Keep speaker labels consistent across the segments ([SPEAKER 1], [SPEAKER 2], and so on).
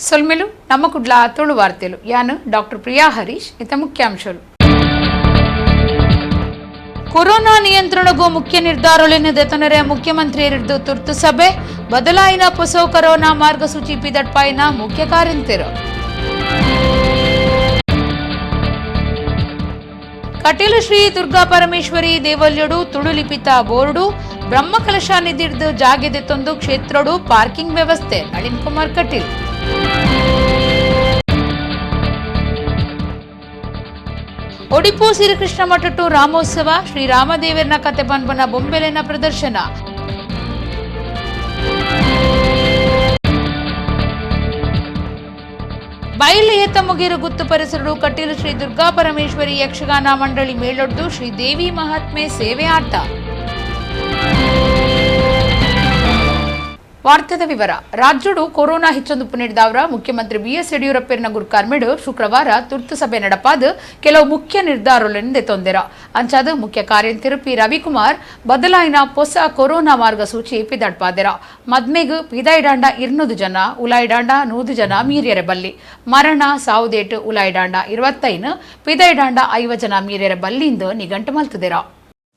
[SPEAKER 1] ಸೊಲ್ಮೆಲು ನಮ್ಮ ಕುಡ್ಲ ತುಳು ವಾರ್ತೆಲು ಯಾನು ಡಾಕ್ಟರ್ ಪ್ರಿಯಾ ಹರೀಶ್ ಇತ ಮುಖ್ಯಾಂಶಗಳು. ಕೊರೋನಾ ನಿಯಂತ್ರಣಗೂ ಮುಖ್ಯ ನಿರ್ಧಾರಗಳನ್ನು ದೆತೊನರೆ ಮುಖ್ಯಮಂತ್ರಿ ಇರಿದು ತುರ್ತು ಸಭೆ. ಬದಲಾಯಿನ ಪೊಸ ಕೊರೋನಾ ಮಾರ್ಗಸೂಚಿ ಪಿದಡ್ಪಾಯಿನ ಮುಖ್ಯ ಕಾರ್ಯಂತೆರು. ಕಟೀಲು ಶ್ರೀ ದುರ್ಗಾ ಪರಮೇಶ್ವರಿ ದೇವಲ್ಯಡು ತುಳುಲಿಪಿತ ಬೋರ್ಡು. ಬ್ರಹ್ಮಕಲಶ ನಿಧಿರ್ದು ಜಾಗೆದೆತ್ತೊಂದು ಕ್ಷೇತ್ರಡು ಪಾರ್ಕಿಂಗ್ ವ್ಯವಸ್ಥೆ. ನಳಿನ್ ಕುಮಾರ್ ಕಟೀಲ್. ಒಡಿಪು ಶ್ರೀಕೃಷ್ಣ ಮಠಟ್ಟು ರಾಮೋತ್ಸವ. ಶ್ರೀರಾಮದೇವರನ ಕತೆ ಪನ್ಪನ ಬೊಂಬೆಲೆನ ಪ್ರದರ್ಶನ. ಬಯಲು ಏತ ಮುಗಿರು ಗುತ್ತು ಪರಿಸರಡು ಕಟೀಲು ಶ್ರೀ ದುರ್ಗಾ ಪರಮೇಶ್ವರಿ ಯಕ್ಷಗಾನ ಮಂಡಳಿ ಮೇಳೊಡ್ದು ಶ್ರೀ ದೇವಿ ಮಹಾತ್ಮೆ ಸೇವೆ ಆಟ. ವಾರ್ತೆದ ವಿವರ. ರಾಜ್ಯಡು ಕೊರೋನಾ ಹೆಚ್ಚೊಂದು ಪುನಿಡ್ದವರ ಮುಖ್ಯಮಂತ್ರಿ ಬಿಎಸ್ ಯಡಿಯೂರಪ್ಪನ ಗುರ್ಕಾರ್ಮೆಡು ಶುಕ್ರವಾರ ತುರ್ತು ಸಭೆ ನಡಪಾದ ಕೆಲವು ಮುಖ್ಯ ನಿರ್ಧಾರಗಳನ್ನು ತೊಂದೆರ. ಅಂಚಾದ ಮುಖ್ಯ ಕಾರ್ಯಂತಿರು ಪಿ ರವಿಕುಮಾರ್ ಬದಲಾಯಿನ ಹೊಸ ಕೊರೋನಾ ಮಾರ್ಗಸೂಚಿ ಪಿದಡ್ಪಾದೆರ. ಮದ್ಮೆಗ್ ಪಿದಾಯಿಡಾಂಡ 200 ಜನ, ಉಲಾಯಿಡಾಂಡ 100 ಜನ ಮೀರಿಯರೆ ಬಲ್ಲಿ. ಮರಣ ಸಾವುದೇಟು ಉಲಾಯಿಡಾಂಡ 25, ಪಿದಾಯಿಡಾಂಡ 50 ಜನ ಮೀರಿಯರೆ ಬಲ್ಲಿಂದು ನಿಘಂಟು ಮಲ್ತದೆರ.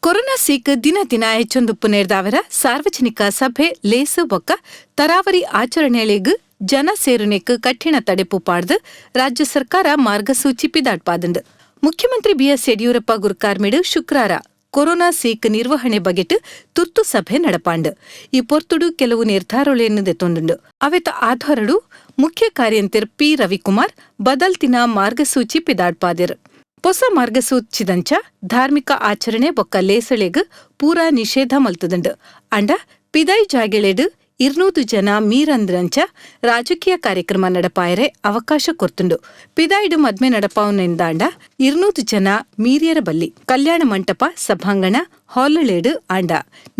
[SPEAKER 2] ಕೊರೋನಾ ಸೀಕ್ ದಿನ ದಿನ ಹೆಚ್ಚೊಂದು ಪುನೇರ್ದಾವರ ಸಾರ್ವಜನಿಕ ಸಭೆ ಲೇಸು ಬೊಕ್ಕ ತರಾವರಿ ಆಚರಣೆಗಳಿಗ್ ಜನ ಸೇರುನೆಕ್ ಕಠಿಣ ತಡೆಪು ಪಾಡ್ದು ರಾಜ್ಯ ಸರ್ಕಾರ ಮಾರ್ಗಸೂಚಿ ಪಿದಾಡ್ಪಾದಂಡು. ಮುಖ್ಯಮಂತ್ರಿ ಬಿಎಸ್ ಯಡಿಯೂರಪ್ಪ ಗುರ್ಕಾರ್ಮಿಡು ಶುಕ್ರಾರ ಕೊರೋನಾ ಸೀಕ್ ನಿರ್ವಹಣೆ ಬಗೆಟ್ ತುರ್ತು ಸಭೆ ನಡಪಾಂಡು. ಈ ಪೊರ್ತುಡು ಕೆಲವು ನಿರ್ಧಾರಗಳನ್ನು ದೆತ್ತೊಂದುಂಡು. ಅವೆತ ಆಧಾರಡು ಮುಖ್ಯ ಕಾರ್ಯಂತೆರ್ ಪಿ ರವಿಕುಮಾರ್ ಬದಲ್ತಿನ ಮಾರ್ಗಸೂಚಿ ಪಿದಾಡ್ಪಾದೆರ್. ಹೊಸ ಮಾರ್ಗಸೂಚಿದಂಚ ಧಾರ್ಮಿಕ ಆಚರಣೆ ಬೊಕ್ಕ ಲೇಸಳೆಗ್ ಪೂರಾ ನಿಷೇಧ ಮಲ್ತದಂಡು. ಅಂಡ ಪಿದೈ ಜಾಗೆಳೆಡ್ 200 ಜನ ಮೀರಂದ್ರಂಚ ರಾಜಕೀಯ ಕಾರ್ಯಕ್ರಮ ನಡಪಾಯರೆ ಅವಕಾಶ ಕೊರ್ತುಂಡು. ಪಿದಾಯ್ಡು ಮದ್ಮೆ ನಡಪಾವನೆಂದಾಂಡ 200 ಜನ ಮೀರಿಯರ ಬಲ್ಲಿ. ಕಲ್ಯಾಣ ಮಂಟಪ, ಸಭಾಂಗಣ, ಹಾಲುಳೇಡು ಆಂಡ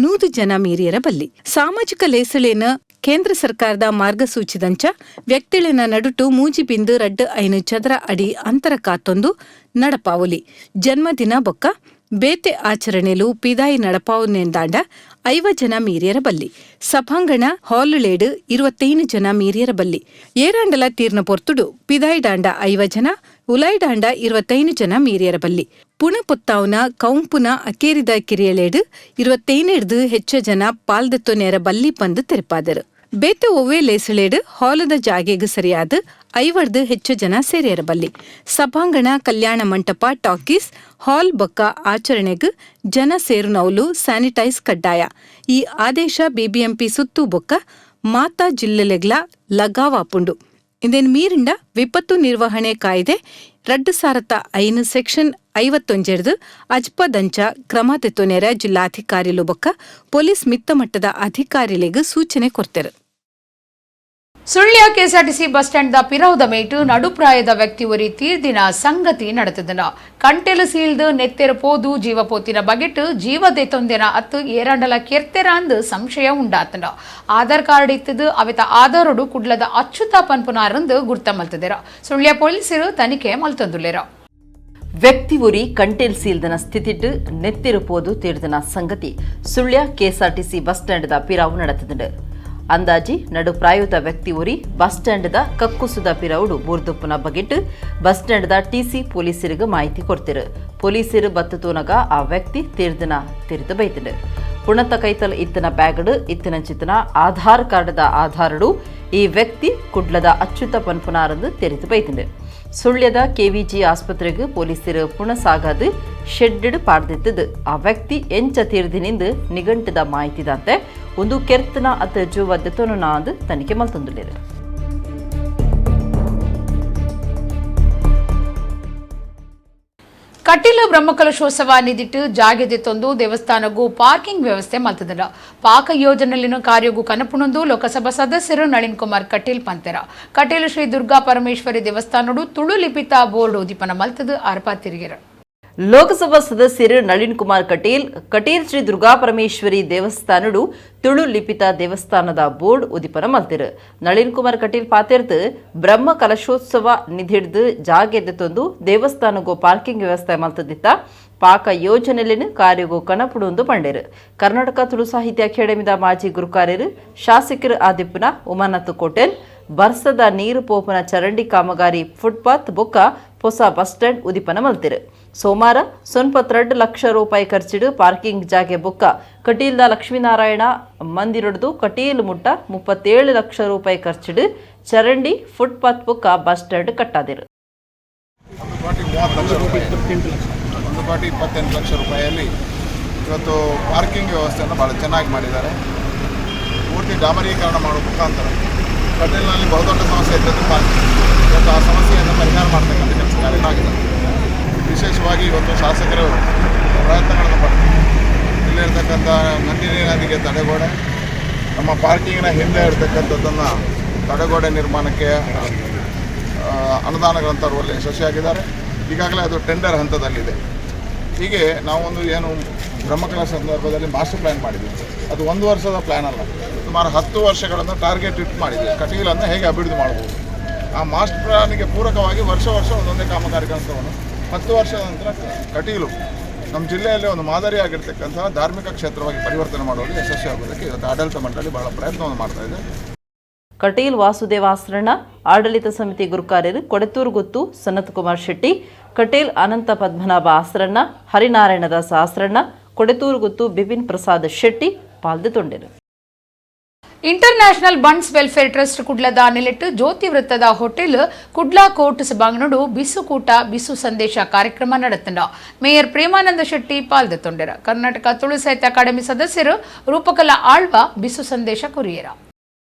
[SPEAKER 2] 100 ಜನ ಮೀರಿಯರ ಬಲ್ಲಿ. ಸಾಮಾಜಿಕ ಲೇಸಳೇನ ಕೇಂದ್ರ ಸರ್ಕಾರದ ಮಾರ್ಗಸೂಚಿದಂಚ ವ್ಯಕ್ತಿಳಿನ ನಡುಟು 3.25 ಚದರ ಅಡಿ ಅಂತರ ಕಾತೊಂದು ನಡಪಾವಲಿ. ಜನ್ಮದಿನ ಬೊಕ್ಕ ಬೇತೆ ಆಚರಣೆಲು ಪಿದಾಯಿ ನಡಪಾವನೆಂದಾಂಡ 50 ಜನ ಮೀರಿಯರ ಬಲ್ಲಿ. ಸಭಾಂಗಣ ಹಾಲುಳೇಡು 25 ಜನ ಮೀರಿಯರ ಬಲ್ಲಿ. ಏರಾಂಡಲ ತೀರ್ನ ಪೊರ್ತುಡು ಪಿದಾಯಿಡಾಂಡ 50 ಜನ, ಉಲಾಯ್ಡಾಂಡ 25 ಜನ ಮೀರಿಯರ ಬಲ್ಲಿ. ಪುಣ ಪೊತ್ತಾವ್ನ ಕೌಂಪುನ ಅಕೇರಿದ ಕಿರಿಯಲೇಡು 25 ಹೆಚ್ಚ ಜನ ಪಾಲ್ದತ್ತು ನೇರ ಬಲ್ಲಿ ಪಂದು ತೆರಪಾದರು. ಬೇತೆ ಒವ್ವೆ ಲೇಸಳೇಡು ಹಾಲದ ಜಾಗೆಗ್ ಸರಿಯಾದ 50 ಹೆಚ್ಚು ಜನ ಸೇರಿಯರ ಬಲ್ಲಿ. ಸಭಾಂಗಣ, ಕಲ್ಯಾಣ ಮಂಟಪ, ಟಾಕೀಸ್, ಹಾಲ್ ಬೊಕ್ಕ ಆಚರಣೆಗ್ ಜನ ಸೇರುನೌಲು ಸ್ಯಾನಿಟೈಸ್ ಕಡ್ಡಾಯ. ಈ ಆದೇಶ ಬಿಬಿಎಂಪಿ ಸುತ್ತು ಬೊಕ್ಕ ಮಾತಾ ಜಿಲ್ಲೆಲೆಗ್ಲ ಲಗಾವಾಪುಂಡು. ಇಂದೇನ್ ಮೀರಿಂಡ ವಿಪತ್ತು ನಿರ್ವಹಣೆ ಕಾಯ್ದೆ 2005 ಸೆಕ್ಷನ್ 51 ಅಜ್ಪದಂಚ ಕ್ರಮ ತೆತ್ತೊನೆರ ಜಿಲ್ಲಾಧಿಕಾರಿಲು ಬೊಕ್ಕ ಪೊಲೀಸ್ ಮಿತ್ತ ಮಟ್ಟದ ಅಧಿಕಾರಿಲೆಗ್ ಸೂಚನೆ ಕೊರ್ತೆರು.
[SPEAKER 1] Sullia KSRTC bus stand the ಪಿರವುದ ಮೇಟು ನಡುಪ್ರಾಯದ ವ್ಯಕ್ತಿ ಒರಿ ತೀರ್ದಿನ ಸಂಗತಿ ನಡೆತದನ. ಕಂಟೆಲು ಸೀಲ್ದು ನೆತ್ತೆರು ಪೋದು ಜೀವಪೋತಿನ ಬಗೆಟ್ ಜೀವದೆತೊಂದೆನ ಅತ್ತು ಏರಾಂಡಲ ಕೆರ್ತೆರ ಅಂದು ಸಂಶಯ ಉಂಡಾತನ. ಆಧಾರ್ ಕಾರ್ಡ್ ಇತ್ತದು ಅವೆತ ಆಧಾರಡು ಕುಡ್ಲದ ಅಚ್ಚುತ ಪನ್ಪುನಾರಂದು ಗುರ್ತ ಮಲ್ತದೆರ. ಸುಳ್ಯ ಪೊಲೀಸರು ತನಿಖೆ ಮಲ್ತೊಂದುಲ್ಲೆರ.
[SPEAKER 3] ವ್ಯಕ್ತಿ ಉರಿ ಕಂಟೆಲ್ ಸೀಲ್ದನ ಸ್ಥಿತಿಟ್ಟು ನೆತ್ತಿರು ಪೋದು ತೀರ್ದನ ಸಂಗತಿ Sullia KSRTC bus stand the ಪಿರಾವು ನಡೆತದುಂಡು. ಅಂದಾಜಿ ನಡು ಪ್ರಾಯುತ ವ್ಯಕ್ತಿ ಉರಿ ಬಸ್ ಸ್ಟ್ಯಾಂಡ್ the ಕಕ್ಕುಸುದ ಪಿರವುಡು ಬೂರ್ದುಪ್ಪುನ ಬಗೆಟ್ bus stand the TC ಪೊಲೀಸರಿಗೆ ಮಾಹಿತಿ ಕೊಡ್ತಿರು. ಪೊಲೀಸರು ಬತ್ತು ತೂನಗ ಆ ವ್ಯಕ್ತಿ ತೀರ್ದನ ತಿರ್ದು ಬೈತುಂಡು. ಪುಣತ ಕೈತಲ್ ಇತ್ತನ ಬ್ಯಾಗಡು ಇತ್ತಿನಂಚಿತನ ಆಧಾರ್ ಕಾರ್ಡ್ದ ಆಧಾರಡು ಈ ವ್ಯಕ್ತಿ ಕುಡ್ಲದ ಅಚ್ಯುತ ಪನ್ಪುನಾರಂದು ತೆರಿದು ಬೈತುಂಡು. ಸುಳ್ಯದ ಕೆವಿಜಿ ಆಸ್ಪತ್ರೆಗೆ ಪೊಲೀಸರು ಪುಣ ಸಾಗಾದು ಶೆಡ್ಡ್ ಪಾಡ್ದಿತ್ತದು. ಆ ವ್ಯಕ್ತಿ ಎಂಚ ತೀರ್ದಿನಿಂದ ನಿಘಂಟದ ಮಾಹಿತಿದಂತೆ ಒಂದು ಕೆರ್ತನ ಅತ್ತ ಜೂವದ್ದೆತೊನು ಅಂದು ತನಿಖೆ ಮಲ್ತೊಂದುಲ್ಲೆರ್.
[SPEAKER 1] ಕಟೀಲು ಬ್ರಹ್ಮಕಲಶೋತ್ಸವ ನಿಧಿಟ್ಟು ಜಾಗೆದೆತ್ತೊಂದು ದೇವಸ್ಥಾನಗೂ ಪಾರ್ಕಿಂಗ್ ವ್ಯವಸ್ಥೆ ಮಲ್ತದನ. ಪಾಕ ಯೋಜನೆಲಿನ ಕಾರ್ಯಗೂ ಕನಪುಣೊಂದು ಲೋಕಸಭಾ ಸದಸ್ಯರು ನಳಿನ್ ಕುಮಾರ್ ಕಟೀಲ್ ಪಂತೆರ. ಕಟೀಲು ಶ್ರೀ ದುರ್ಗಾ ಪರಮೇಶ್ವರಿ ದೇವಸ್ಥಾನಡು ತುಳು ಲಿಪಿತ ಬೋರ್ಡ್ ಉದಿಪನ ಮಲ್ತದು ಆರ್ಪಾತಿರಿಗೆರ.
[SPEAKER 3] ಲೋಕಸಭಾ ಸದಸ್ಯರು ನಳಿನ್ ಕುಮಾರ್ ಕಟೀಲ್ ಕಟೀಲ್ ಶ್ರೀ ದುರ್ಗಾ ಪರಮೇಶ್ವರಿ ದೇವಸ್ಥಾನಡು ತುಳು ಲಿಪಿತ ದೇವಸ್ಥಾನದ ಬೋರ್ಡ್ ಉದಿಪನ ಮಲ್ತಿರು. ನಳಿನ್ ಕುಮಾರ್ ಕಟೀಲ್ ಪಾತೆರ್ದು ಬ್ರಹ್ಮ ಕಲಶೋತ್ಸವ ನಿಧಿಡ್ದು ಜಾಗೆದ್ದೊಂದು ದೇವಸ್ಥಾನಗೂ ಪಾರ್ಕಿಂಗ್ ವ್ಯವಸ್ಥೆ ಮಲ್ತದಿತ್ತ. ಪಾಕ ಯೋಜನೆಲಿನ ಕಾರ್ಯಗೂ ಕನಪುಡುಂದು ಪಂಡೇರು. ಕರ್ನಾಟಕ ತುಳು ಸಾಹಿತ್ಯ ಅಕಾಡೆಮಿದ ಮಾಜಿ ಗುರುಕಾರ್ಯರು ಶಾಸಕರು ಆದಿಪ್ಪುನ ಉಮಾನಾಥ್ ಕೋಟೆಲ್ ಬರ್ಸದ ನೀರು ಪೋಪನ ಚರಂಡಿ ಕಾಮಗಾರಿ ಫುಟ್ಪಾತ್ ಬೊಕ್ಕ ಹೊಸ ಬಸ್ ಸ್ಟ್ಯಾಂಡ್ ಉದಿಪನ ಮಲ್ತಿರು. ಸೋಮವಾರ 92 ಲಕ್ಷ ರೂಪಾಯಿ ಖರ್ಚಿಡು ಪಾರ್ಕಿಂಗ್ ಜಾಗೆ ಬೊಕ್ಕ ಕಟೀಲ್ದ ಲಕ್ಷ್ಮೀನಾರಾಯಣ ಮಂದಿರಡ್ದು ಕಟೀಲ್ ಮುಟ್ಟ 37 ಲಕ್ಷ ರೂಪಾಯಿ ಖರ್ಚಿಡು ಚರಂಡಿ ಫುಟ್ಪಾತ್ ಬೊಕ್ಕ ಬಸ್ ಸ್ಟ್ಯಾಂಡ್ ಕಟ್ಟಾದಿರು.
[SPEAKER 4] 1 ಕೋಟಿ 30 ಲಕ್ಷ ರೂಪಾಯಿ, 1 ಕೋಟಿ 28 ಲಕ್ಷ ರೂಪಾಯಿಯಲ್ಲಿ ಇವತ್ತು ಪಾರ್ಕಿಂಗ್ ವ್ಯವಸ್ಥೆಯನ್ನು ಭಾಳ ಚೆನ್ನಾಗಿ ಮಾಡಿದ್ದಾರೆ. ಪೂರ್ತಿ ಡಾಮರೀಕರಣ ಮಾಡುವ ಮುಖಾಂತರ ಕಟೀಲಿನಲ್ಲಿ ಬಹುದೊಡ್ಡ ಸಮಸ್ಯೆ ಇದ್ದದ್ದು ಪಾರ್ಕಿಂಗ್. ಇವತ್ತು ಆ ಸಮಸ್ಯೆಯನ್ನು ಪರಿಹಾರ ಮಾಡ್ತಕ್ಕಂಥ ಕೆಲಸ ಕಾರ್ಯ ಆಗಿದೆ. ವಿಶೇಷವಾಗಿ ಇವತ್ತು ಶಾಸಕರು ಪ್ರಯತ್ನಗಳನ್ನು ಪಡ್ತಾರೆ. ಇಲ್ಲಿರ್ತಕ್ಕಂಥ ನಂದಿನಿ ನದಿಗೆ ತಡೆಗೋಡೆ, ನಮ್ಮ ಪಾರ್ಕಿಂಗಿನ ಹಿಂದೆ ಇರತಕ್ಕಂಥದ್ದನ್ನು ತಡೆಗೋಡೆ ನಿರ್ಮಾಣಕ್ಕೆ ಅನುದಾನಗಳನ್ನು ತರುವಲ್ಲಿ ಯಶಸ್ವಿಯಾಗಿದ್ದಾರೆ. ಈಗಾಗಲೇ ಅದು ಟೆಂಡರ್ ಹಂತದಲ್ಲಿದೆ. ಹೀಗೆ ನಾವೊಂದು ಏನು ಬ್ರಹ್ಮಕಲಶ ಸಂದರ್ಭದಲ್ಲಿ ಮಾಸ್ಟರ್ ಪ್ಲ್ಯಾನ್ ಮಾಡಿದ್ವಿ. ಅದು ಒಂದು ವರ್ಷದ ಪ್ಲ್ಯಾನ್ ಅಲ್ಲ, ಸುಮಾರು 10 ವರ್ಷಗಳನ್ನು ಟಾರ್ಗೆಟ್ ಇಟ್ಟು ಮಾಡಿದ್ವಿ. ಕಟೀಲನ್ನು ಹೇಗೆ ಅಭಿವೃದ್ಧಿ ಮಾಡ್ಬೋದು, ಆ ಮಾಸ್ಟರ್ ಪ್ಲ್ಯಾನಿಗೆ ಪೂರಕವಾಗಿ ವರ್ಷ ವರ್ಷ ಒಂದೊಂದೇ ಕಾಮಗಾರಿಗಳನ್ನು ತಗೊಂಡು 10 ವರ್ಷದ ನಂತರ ಕಟೀಲು ನಮ್ಮ ಜಿಲ್ಲೆಯಲ್ಲಿ ಒಂದು ಮಾದರಿಯಾಗಿರ್ತಕ್ಕಂತಹ ಧಾರ್ಮಿಕ ಕ್ಷೇತ್ರವಾಗಿ ಪರಿವರ್ತನೆ ಮಾಡುವಲ್ಲಿ ಯಶಸ್ವಿಯಾಗೋದಕ್ಕೆ ಇವತ್ತು ಆಡಳಿತ ಮಂಡಳಿ ಬಹಳ ಪ್ರಯತ್ನವನ್ನು ಮಾಡ್ತಾ ಇದೆ.
[SPEAKER 3] ಕಟೀಲ್ ವಾಸುದೇವಾಸರಣ್ಣ, ಆಡಳಿತ ಸಮಿತಿ ಗುರುಕಾರ್ಯರು ಕೊಡೆತೂರು ಗುತ್ತು ಸನತ್ ಕುಮಾರ್ ಶೆಟ್ಟಿ, ಕಟೀಲ್ ಅನಂತ ಪದ್ಮನಾಭ ಆಸರಣ್ಣ, ಹರಿನಾರಾಯಣದಾಸ ಆಸರಣ್ಣ, ಕೊಡೆತೂರು ಗುತ್ತು Bipin Prasad Shetty ಪಾಲ್ದೆ ತೊಂಡೆರು.
[SPEAKER 1] International bunds welfare trust ಕುಡ್ಲದ ನೆಲೆಟ್ಟು ಜ್ಯೋತಿ ವೃತ್ತದ ಹೋಟೆಲ್ ಕುಡ್ಲಾ ಕೋರ್ಟ್ ಸಭಾಂಗಣಡು ಬಿಸುಕೂಟ ಬಿಸು ಸಂದೇಶ ಕಾರ್ಯಕ್ರಮ ನಡೆತಂಡ ಮೇಯರ್ ಪ್ರೇಮಾನಂದ ಶೆಟ್ಟಿ ಪಾಲ್ದೆ ತೊಂಡೆರ. ಕರ್ನಾಟಕ ತುಳು ಸಾಹಿತ್ಯ ಅಕಾಡೆಮಿ ಸದಸ್ಯರು ರೂಪಕಲಾ ಆಳ್ವ ಬಿಸು ಸಂದೇಶ courier.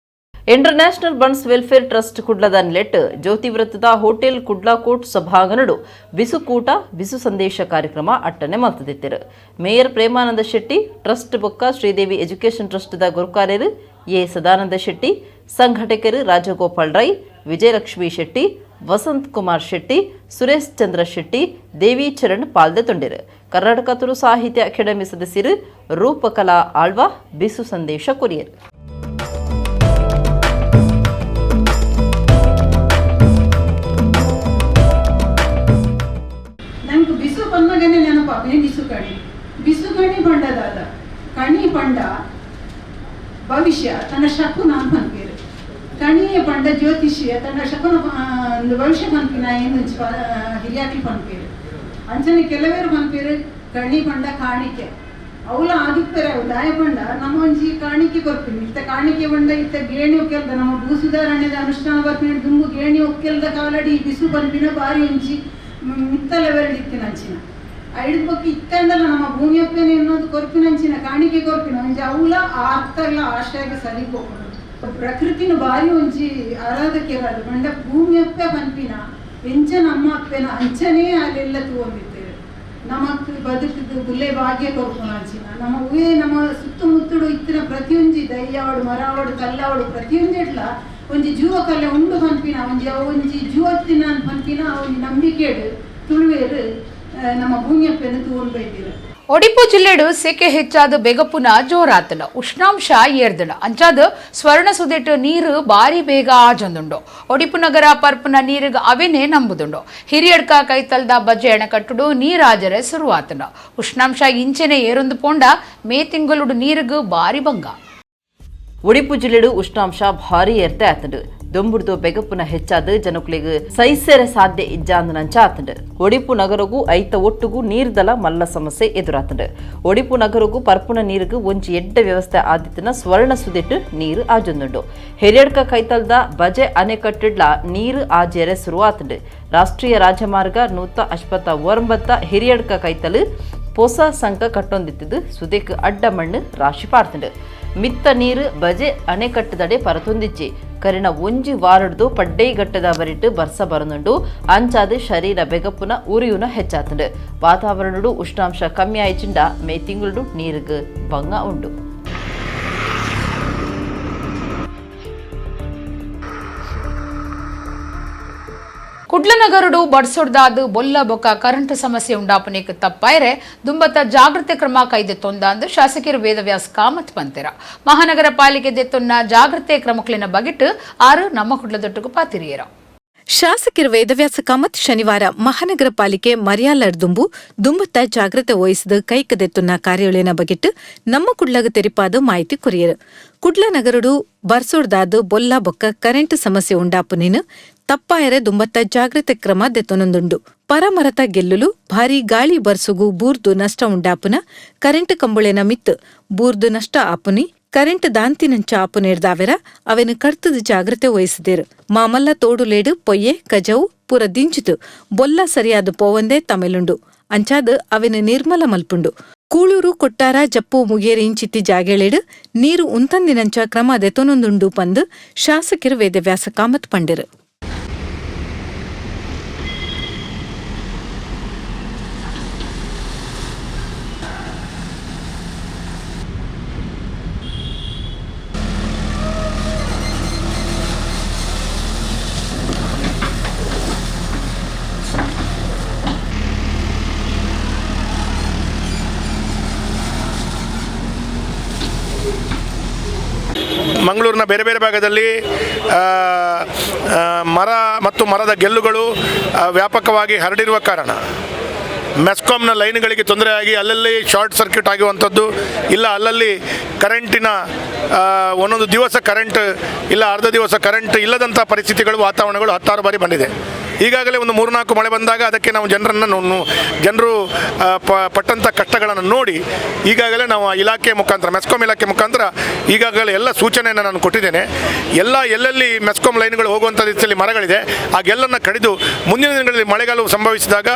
[SPEAKER 3] International bunds welfare trust ಕುಡ್ಲದ ನೆಲೆಟ್ ಜ್ಯೋತಿ ವೃತ್ತದ ಹೋಟೆಲ್ ಕುಡ್ಲಾಕೋಟ್ ಸಭಾಂಗಣಡು ಬಿಸುಕೂಟ ಬಿಸು ಸಂದೇಶ ಕಾರ್ಯಕ್ರಮ ಅಟ್ಟನೆ ಮಲ್ತದಿತ್ತಿರು. ಮೇಯರ್ ಪ್ರೇಮಾನಂದ ಶೆಟ್ಟಿ, ಟ್ರಸ್ಟ್ ಬೊಕ್ಕ ಶ್ರೀದೇವಿ ಎಜುಕೇಷನ್ ಟ್ರಸ್ಟ್ದ ಗುರುಕಾರ್ಯರು ಎ ಸದಾನಂದ ಶೆಟ್ಟಿ, ಸಂಘಟಕರು ರಾಜಗೋಪಾಲ್ ರೈ, ವಿಜಯಲಕ್ಷ್ಮಿ ಶೆಟ್ಟಿ, ವಸಂತ್ ಕುಮಾರ್ ಶೆಟ್ಟಿ, ಸುರೇಶ್ ಚಂದ್ರ ಶೆಟ್ಟಿ, ದೇವಿ ಚರಣ್ ಪಾಲ್ದೆ ತೊಂಡಿರು. ಕರ್ನಾಟಕ ತುಳು ಸಾಹಿತ್ಯ ಅಕಾಡೆಮಿ ಸದಸ್ಯರು ರೂಪಕಲಾ ಆಳ್ವ ಬಿಸು ಸಂದೇಶ ಕೊರಿಯರ್.
[SPEAKER 5] ನಂಗೆ ಬಿಸು ಬಂದಾಗನೇ ನೆನಪಾಪನೆ ಬಿಸು ಕಣಿ. ಬಿಸು ಕಣಿ ಪಂಡದಾದ ಕಣಿ ಪಂಡ ಭವಿಷ್ಯ ತನ್ನ ಶಕುನ ಪನ್ಪೇರು. ಕಣಿಯೇ ಪಂಡ ಜ್ಯೋತಿಷಿಯ ತನ್ನ ಶಕುನ ಭವಿಷ್ಯ ಪನ್ಪಿನ ಏನು ಹಿರಿಯಾಕ್ಲು ಪನ್ಪೇರು. ಅಂಚನೆ ಕೆಲವೇರು ಪನ್ಪೇರು ಕಣಿ ಪಂಡ ಕಾಣಿಕೆ. ಅವಲ ಆದಿಪ್ಪರೆ ಅವು ದಾಯ ಪಂಡ ನಮ್ಮ ಒಂಜಿ ಕಾಣಿಕೆ ಕೊರ್ಪಿನಿ. ಇತ್ತ ಕಾಣಿಕೆ ಪಂಡ ಇತ್ತ ಗೇಣಿ ಒಕ್ಕೆಲ್ದ ನಮ್ಮ ಭೂ ಸುಧಾರಣೆದ ಅನುಷ್ಠಾನ ಬರ್ಪಿನ ದುಂಬು ಗೇಣಿ ಒಕ್ಕೆಲ್ದ ಕಾಲಡಿ ಈ ಬಿಸು ಪನ್ಪಿನ ಬಾರಿ ಒಂಜಿ ಮಿತ್ತಲ ಬೆರಳಿತ್ತಿನ ಅಂಚಿನ ಐದು ಬೊಕ್ಕ ಇತ್ತಂದಲ್ಲ ನಮ್ಮ ಭೂಮಿಯಪ್ಪನೆ ಎನ್ನೋದು ಕೊರ್ಪಿನಂಚಿನ ಕಾಣಿಕೆ ಕೊರ್ಪಿನ ಒಂಜಿ ಅವಲ ಆರ್ತಲ್ಲ ಆಶಯಕ್ಕೆ ಸರಿ ಪೋಪುಂಡು. ಪ್ರಕೃತಿನ ಬಾರಿ ಒಂಜಿ ಆರಾಧಕರಾದ ಪಂಡ ಭೂಮಿಯಪ್ಪೆ ಪನ್ಪಿನ ಎಂಚ ನಮ್ಮ ಅಪ್ಪೆನ ಅಂಚನೇ ಅಲ್ಲೆಲ್ಲ ತೂವೊಂದಿತ್ತೇವೆ. ನಮಕ್ ಬದುಕುದು ಬುಲ್ಲೆ ಭಾಗ್ಯ ಕೊರ್ಪುನ ಅಂಚಿನ ನಮ್ಮ ಹೂವೇ ನಮ್ಮ ಸುತ್ತಮುತ್ತಡು ಇತ್ತಿನ ಪ್ರತಿಯೊಂಜಿ ದಯ್ಯಾವಡು ಮರಾವಡು ಕಲ್ಲಾವಡು ಪ್ರತಿಯೊಂಜಿಡ್ಲ ಒಂಜಿ ಜೀವ ಕಲೆ ಉಂಡು ಪನ್ಪಿನ ಒಂಜಿ ಅವು ಒಂಜಿ ಜೀವತ್ತಿನ ಪನ್ಪಿನ ಒಂಜಿ ನಂಬಿಕೆಡು ತುಳುವೇರು ನಮ್ಮ ಭೂಮಿಯಪ್ಪೆನ ತೂವೊಂದು ಬೈದಿರು.
[SPEAKER 1] ಒಡಿಪು ಜಿಲ್ಲೆಡು ಸೆಕೆ ಹೆಚ್ಚಾದ ಬೆಗಪುನ ಜೋರಾತನ ಉಷ್ಣಾಂಶ ಏರ್ದಣ ಅಂಚಾದ ಸ್ವರ್ಣ ಸುದೆಟ್ಟು ನೀರು ಬಾರಿ ಬೇಗ ಆಜೊಂದುಂಡು. ಒಡಿಪು ನಗರ ಪರ್ಪುನ ನೀರಿಗೆ ಅವೆನೆ ನಂಬುದುಂಡು. ಹಿರಿಯಡ್ಕ ಕೈತಲ್ದ ಬಜೆ ಅಣಕಟ್ಟುಡು ನೀರಾಜರೆ ಶುರುವಾತನ. ಉಷ್ಣಾಂಶ ಇಂಚೆನೆ ಏರೊಂದು ಪೋಂಡ ಮೇ ತಿಂಗಳುಡು ನೀರಿಗೆ ಬಾರಿ ಭಂಗ.
[SPEAKER 3] ಒಡಿಪು ಜಿಲ್ಲೆಡು ಉಷ್ಣಾಂಶ ಭಾರಿ ಏರ್ತೆ ಆತಂಡು. ದೊಂಬುಡ್ದು ಬೆಗಪುನ ಹೆಚ್ಚಾದ ಜನಕುಲೆಗ್ ಸೈಸೆರೆ ಸಾಧ್ಯ ಇಜ್ಜಾಂದನಂಚ ಆತಂಡು. ಒಡಿಪು ನಗರಗೂ ಐತ ಒಟ್ಟುಗೂ ನೀರ್ದಲ ಮಲ್ಲ ಸಮಸ್ಯೆ ಎದುರಾತಂಡು. ಒಡಿಪು ನಗರಗೂ ಪರ್ಪುನ ನೀರಿಗೆ ಒಂಜಿ ಎಡ್ಡ ವ್ಯವಸ್ಥೆ ಆದಿತ್ತನ ಸ್ವರ್ಣ ಸುದೆಟ್ಟು ನೀರು ಆಜೊಂದುಂಡು. ಹಿರಿಯಡ್ಕ ಕೈತಲ್ದ ಬಜೆ ಅಣೆಕಟ್ಟಿಡ್ಲ ನೀರು ಆಜೆರೆ ಶುರುವಾತಂಡು. ರಾಷ್ಟ್ರೀಯ ರಾಜಮಾರ್ಗ 159 ಹಿರಿಯಡ್ಕ ಕೈತಲು ಪೊಸ ಸಂಕ ಕಟ್ಟೊಂದಿತ್ತದು ಸುದೆಕ್ ಅಡ್ಡ ಮಣ್ಣು ರಾಶಿ ಪಾಡ್ತಂಡು. ಮಿತ್ತ ನೀರು ಬಜೆ ಅಣೆಕಟ್ಟದಡೆ ಪರತೊಂದಿಚ್ಚಿ. ಕರಿನ ಒಂಜಿ ವಾರಡ್ದು ಪಡ್ಡೈಗಟ್ಟದ ಬರಿಟ್ಟು ಬರ್ಸ ಬರನುಂಡು. ಅಂಚಾದ ಶರೀರ ಬೆಗಪುನ ಉರಿಯುನ ಹೆಚ್ಚಾತಂಡು. ವಾತಾವರಣಡು ಉಷ್ಣಾಂಶ ಕಮ್ಮಿ ಆಯ್ಚಿಂಡ ಮೇ ತಿಂಗಳು ನೀರಿಗೆ ಬಂಗ ಉಂಡು.
[SPEAKER 1] ಕುಡ್ಲನಗರಡು ಬಡ್ಸೊಡ್ದಾದ ಬೊಲ್ಲ ಬೊಕ್ಕ ಕರೆಂಟ್ ಸಮಸ್ಯೆ ಉಂಡಾಪನೇಕ್ ತಪ್ಪಾಯರೆ ದುಂಬತ್ತ ಜಾಗೃತೆ ಕ್ರಮ ಕೈದೆ ತೊಂದಾಂದು ಶಾಸಕರು ವೇದವ್ಯಾಸ್ ಕಾಮತ್ ಪಂತೆರ. ಮಹಾನಗರ ಪಾಲಿಕೆ ದೆತ್ತೊನ್ನ ಜಾಗೃತೆ ಕ್ರಮಕ್ಲಿನ ಬಗೆಟ್ ಆರು ನಮ್ಮ ಕುಡ್ಲದೊಟ್ಟುಗು ಪಾತಿರಿಯರ.
[SPEAKER 2] ಶಾಸಕರ ವೇದವ್ಯಾಸ ಕಾಮತ್ ಶನಿವಾರ ಮಹಾನಗರ ಪಾಲಿಕೆ ಮರ್ಯಾಲರ್ದುಂಬು ದುಂಬತ್ತ ಜಾಗ್ರತೆ ವಹಿಸಿದ ಕೈಕದೆತ್ತುನ್ನ ಕಾರ್ಯಾಲಯನ ಬಗೆಟ್ ನಮ್ಮ ಕುಡ್ಲಗ ತೆರಿಪಾದ ಮಾಹಿತಿ ಕೊರಿಯರು. ಕುಡ್ಲ ನಗರಡು ಬರ್ಸೋಡ್ದಾದ ಬೊಲ್ಲ ಬೊಕ್ಕ ಕರೆಂಟ್ ಸಮಸ್ಯೆ ಉಂಡಾಪುನೇನು ತಪ್ಪಾಯರೆ ದುಂಬತ್ತ ಜಾಗ್ರತೆ ಕ್ರಮ ದೆತ್ತೊನೊಂದುಂಡು. ಪರಮರತ ಗೆಲ್ಲುಲು ಭಾರಿ ಗಾಳಿ ಬರ್ಸುಗು ಬೂರ್ದು ನಷ್ಟ ಉಂಡಾಪುನ, ಕರೆಂಟ್ ಕಂಬುಳೆನ ಮಿತ್ ಬೂರ್ದು ನಷ್ಟ ಆಪುನಿ, ಕರೆಂಟ್ ದಾಂತಿನಂಚ ಆಪುನೇರ್ದಾವೆರ ಅವೆನ ಕರ್ತದ ಜಾಗ್ರತೆ ವಹಿಸಿದೇರು. ಮಾಮಲ್ಲ ತೋಡುಲೇಡು ಪೊಯ್ಯೆ ಕಜವು ಪೂರ ದಿಂಚಿತು ಬೊಲ್ಲ ಸರಿಯಾದ ಪೋವಂದೇ ತಮಿಳುಂಡು. ಅಂಚಾದ್ ಅವೆನ ನಿರ್ಮಲ ಮಲ್ಪುಂಡು. ಕೂಳೂರು, ಕೊಟ್ಟಾರ, ಜಪ್ಪು, ಮುಗೇರಿ ಇಂಚಿತ್ತಿ ಜಾಗೆಳೆಡು ನೀರು ಉಂತಂದಿನಂಚ ಕ್ರಮ ದೆತೊನೊಂದುಂಡು ಪಂದ್ ಶಾಸಕರು ವೇದವ್ಯಾಸ ಕಾಮತ್ ಪಂಡೆರು.
[SPEAKER 6] ಮಂಗಳೂರಿನ ಬೇರೆ ಬೇರೆ ಭಾಗದಲ್ಲಿ ಮರ ಮತ್ತು ಮರದ ಗೆಲ್ಲುಗಳು ವ್ಯಾಪಕವಾಗಿ ಹರಡಿರುವ ಕಾರಣ ಮೆಸ್ಕಾಂನ ಲೈನ್ಗಳಿಗೆ ತೊಂದರೆಯಾಗಿ ಅಲ್ಲಲ್ಲಿ ಶಾರ್ಟ್ ಸರ್ಕ್ಯೂಟ್ ಆಗುವಂಥದ್ದು, ಇಲ್ಲ ಅಲ್ಲಲ್ಲಿ ಕರೆಂಟಿನ ಒಂದೊಂದು ದಿವಸ ಕರೆಂಟ್ ಇಲ್ಲ, ಅರ್ಧ ದಿವಸ ಕರೆಂಟ್ ಇಲ್ಲದಂಥ ಪರಿಸ್ಥಿತಿಗಳು, ವಾತಾವರಣಗಳು ಹತ್ತಾರು ಬಾರಿ ಬಂದಿದೆ. ಈಗಾಗಲೇ ಒಂದು 3-4 ಮಳೆ ಬಂದಾಗ ಅದಕ್ಕೆ ನಾವು ಜನರು ಪಟ್ಟಂಥ ಕಷ್ಟಗಳನ್ನು ನೋಡಿ ಈಗಾಗಲೇ ನಾವು ಆ ಇಲಾಖೆ ಮುಖಾಂತರ, ಮೆಸ್ಕಾಂ ಇಲಾಖೆ ಮುಖಾಂತರ ಈಗಾಗಲೇ ಎಲ್ಲ ಸೂಚನೆಯನ್ನು ನಾನು ಕೊಟ್ಟಿದ್ದೇನೆ. ಎಲ್ಲೆಲ್ಲಿ ಮೆಸ್ಕಾಂ ಲೈನ್ಗಳು ಹೋಗುವಂಥ ರೀತಿಯಲ್ಲಿ ಮರಗಳಿದೆ ಆ ಗೆಲ್ಲನ್ನು ಕಡಿದು ಮುಂದಿನ ದಿನಗಳಲ್ಲಿ ಮಳೆಗಾಲವು ಸಂಭವಿಸಿದಾಗ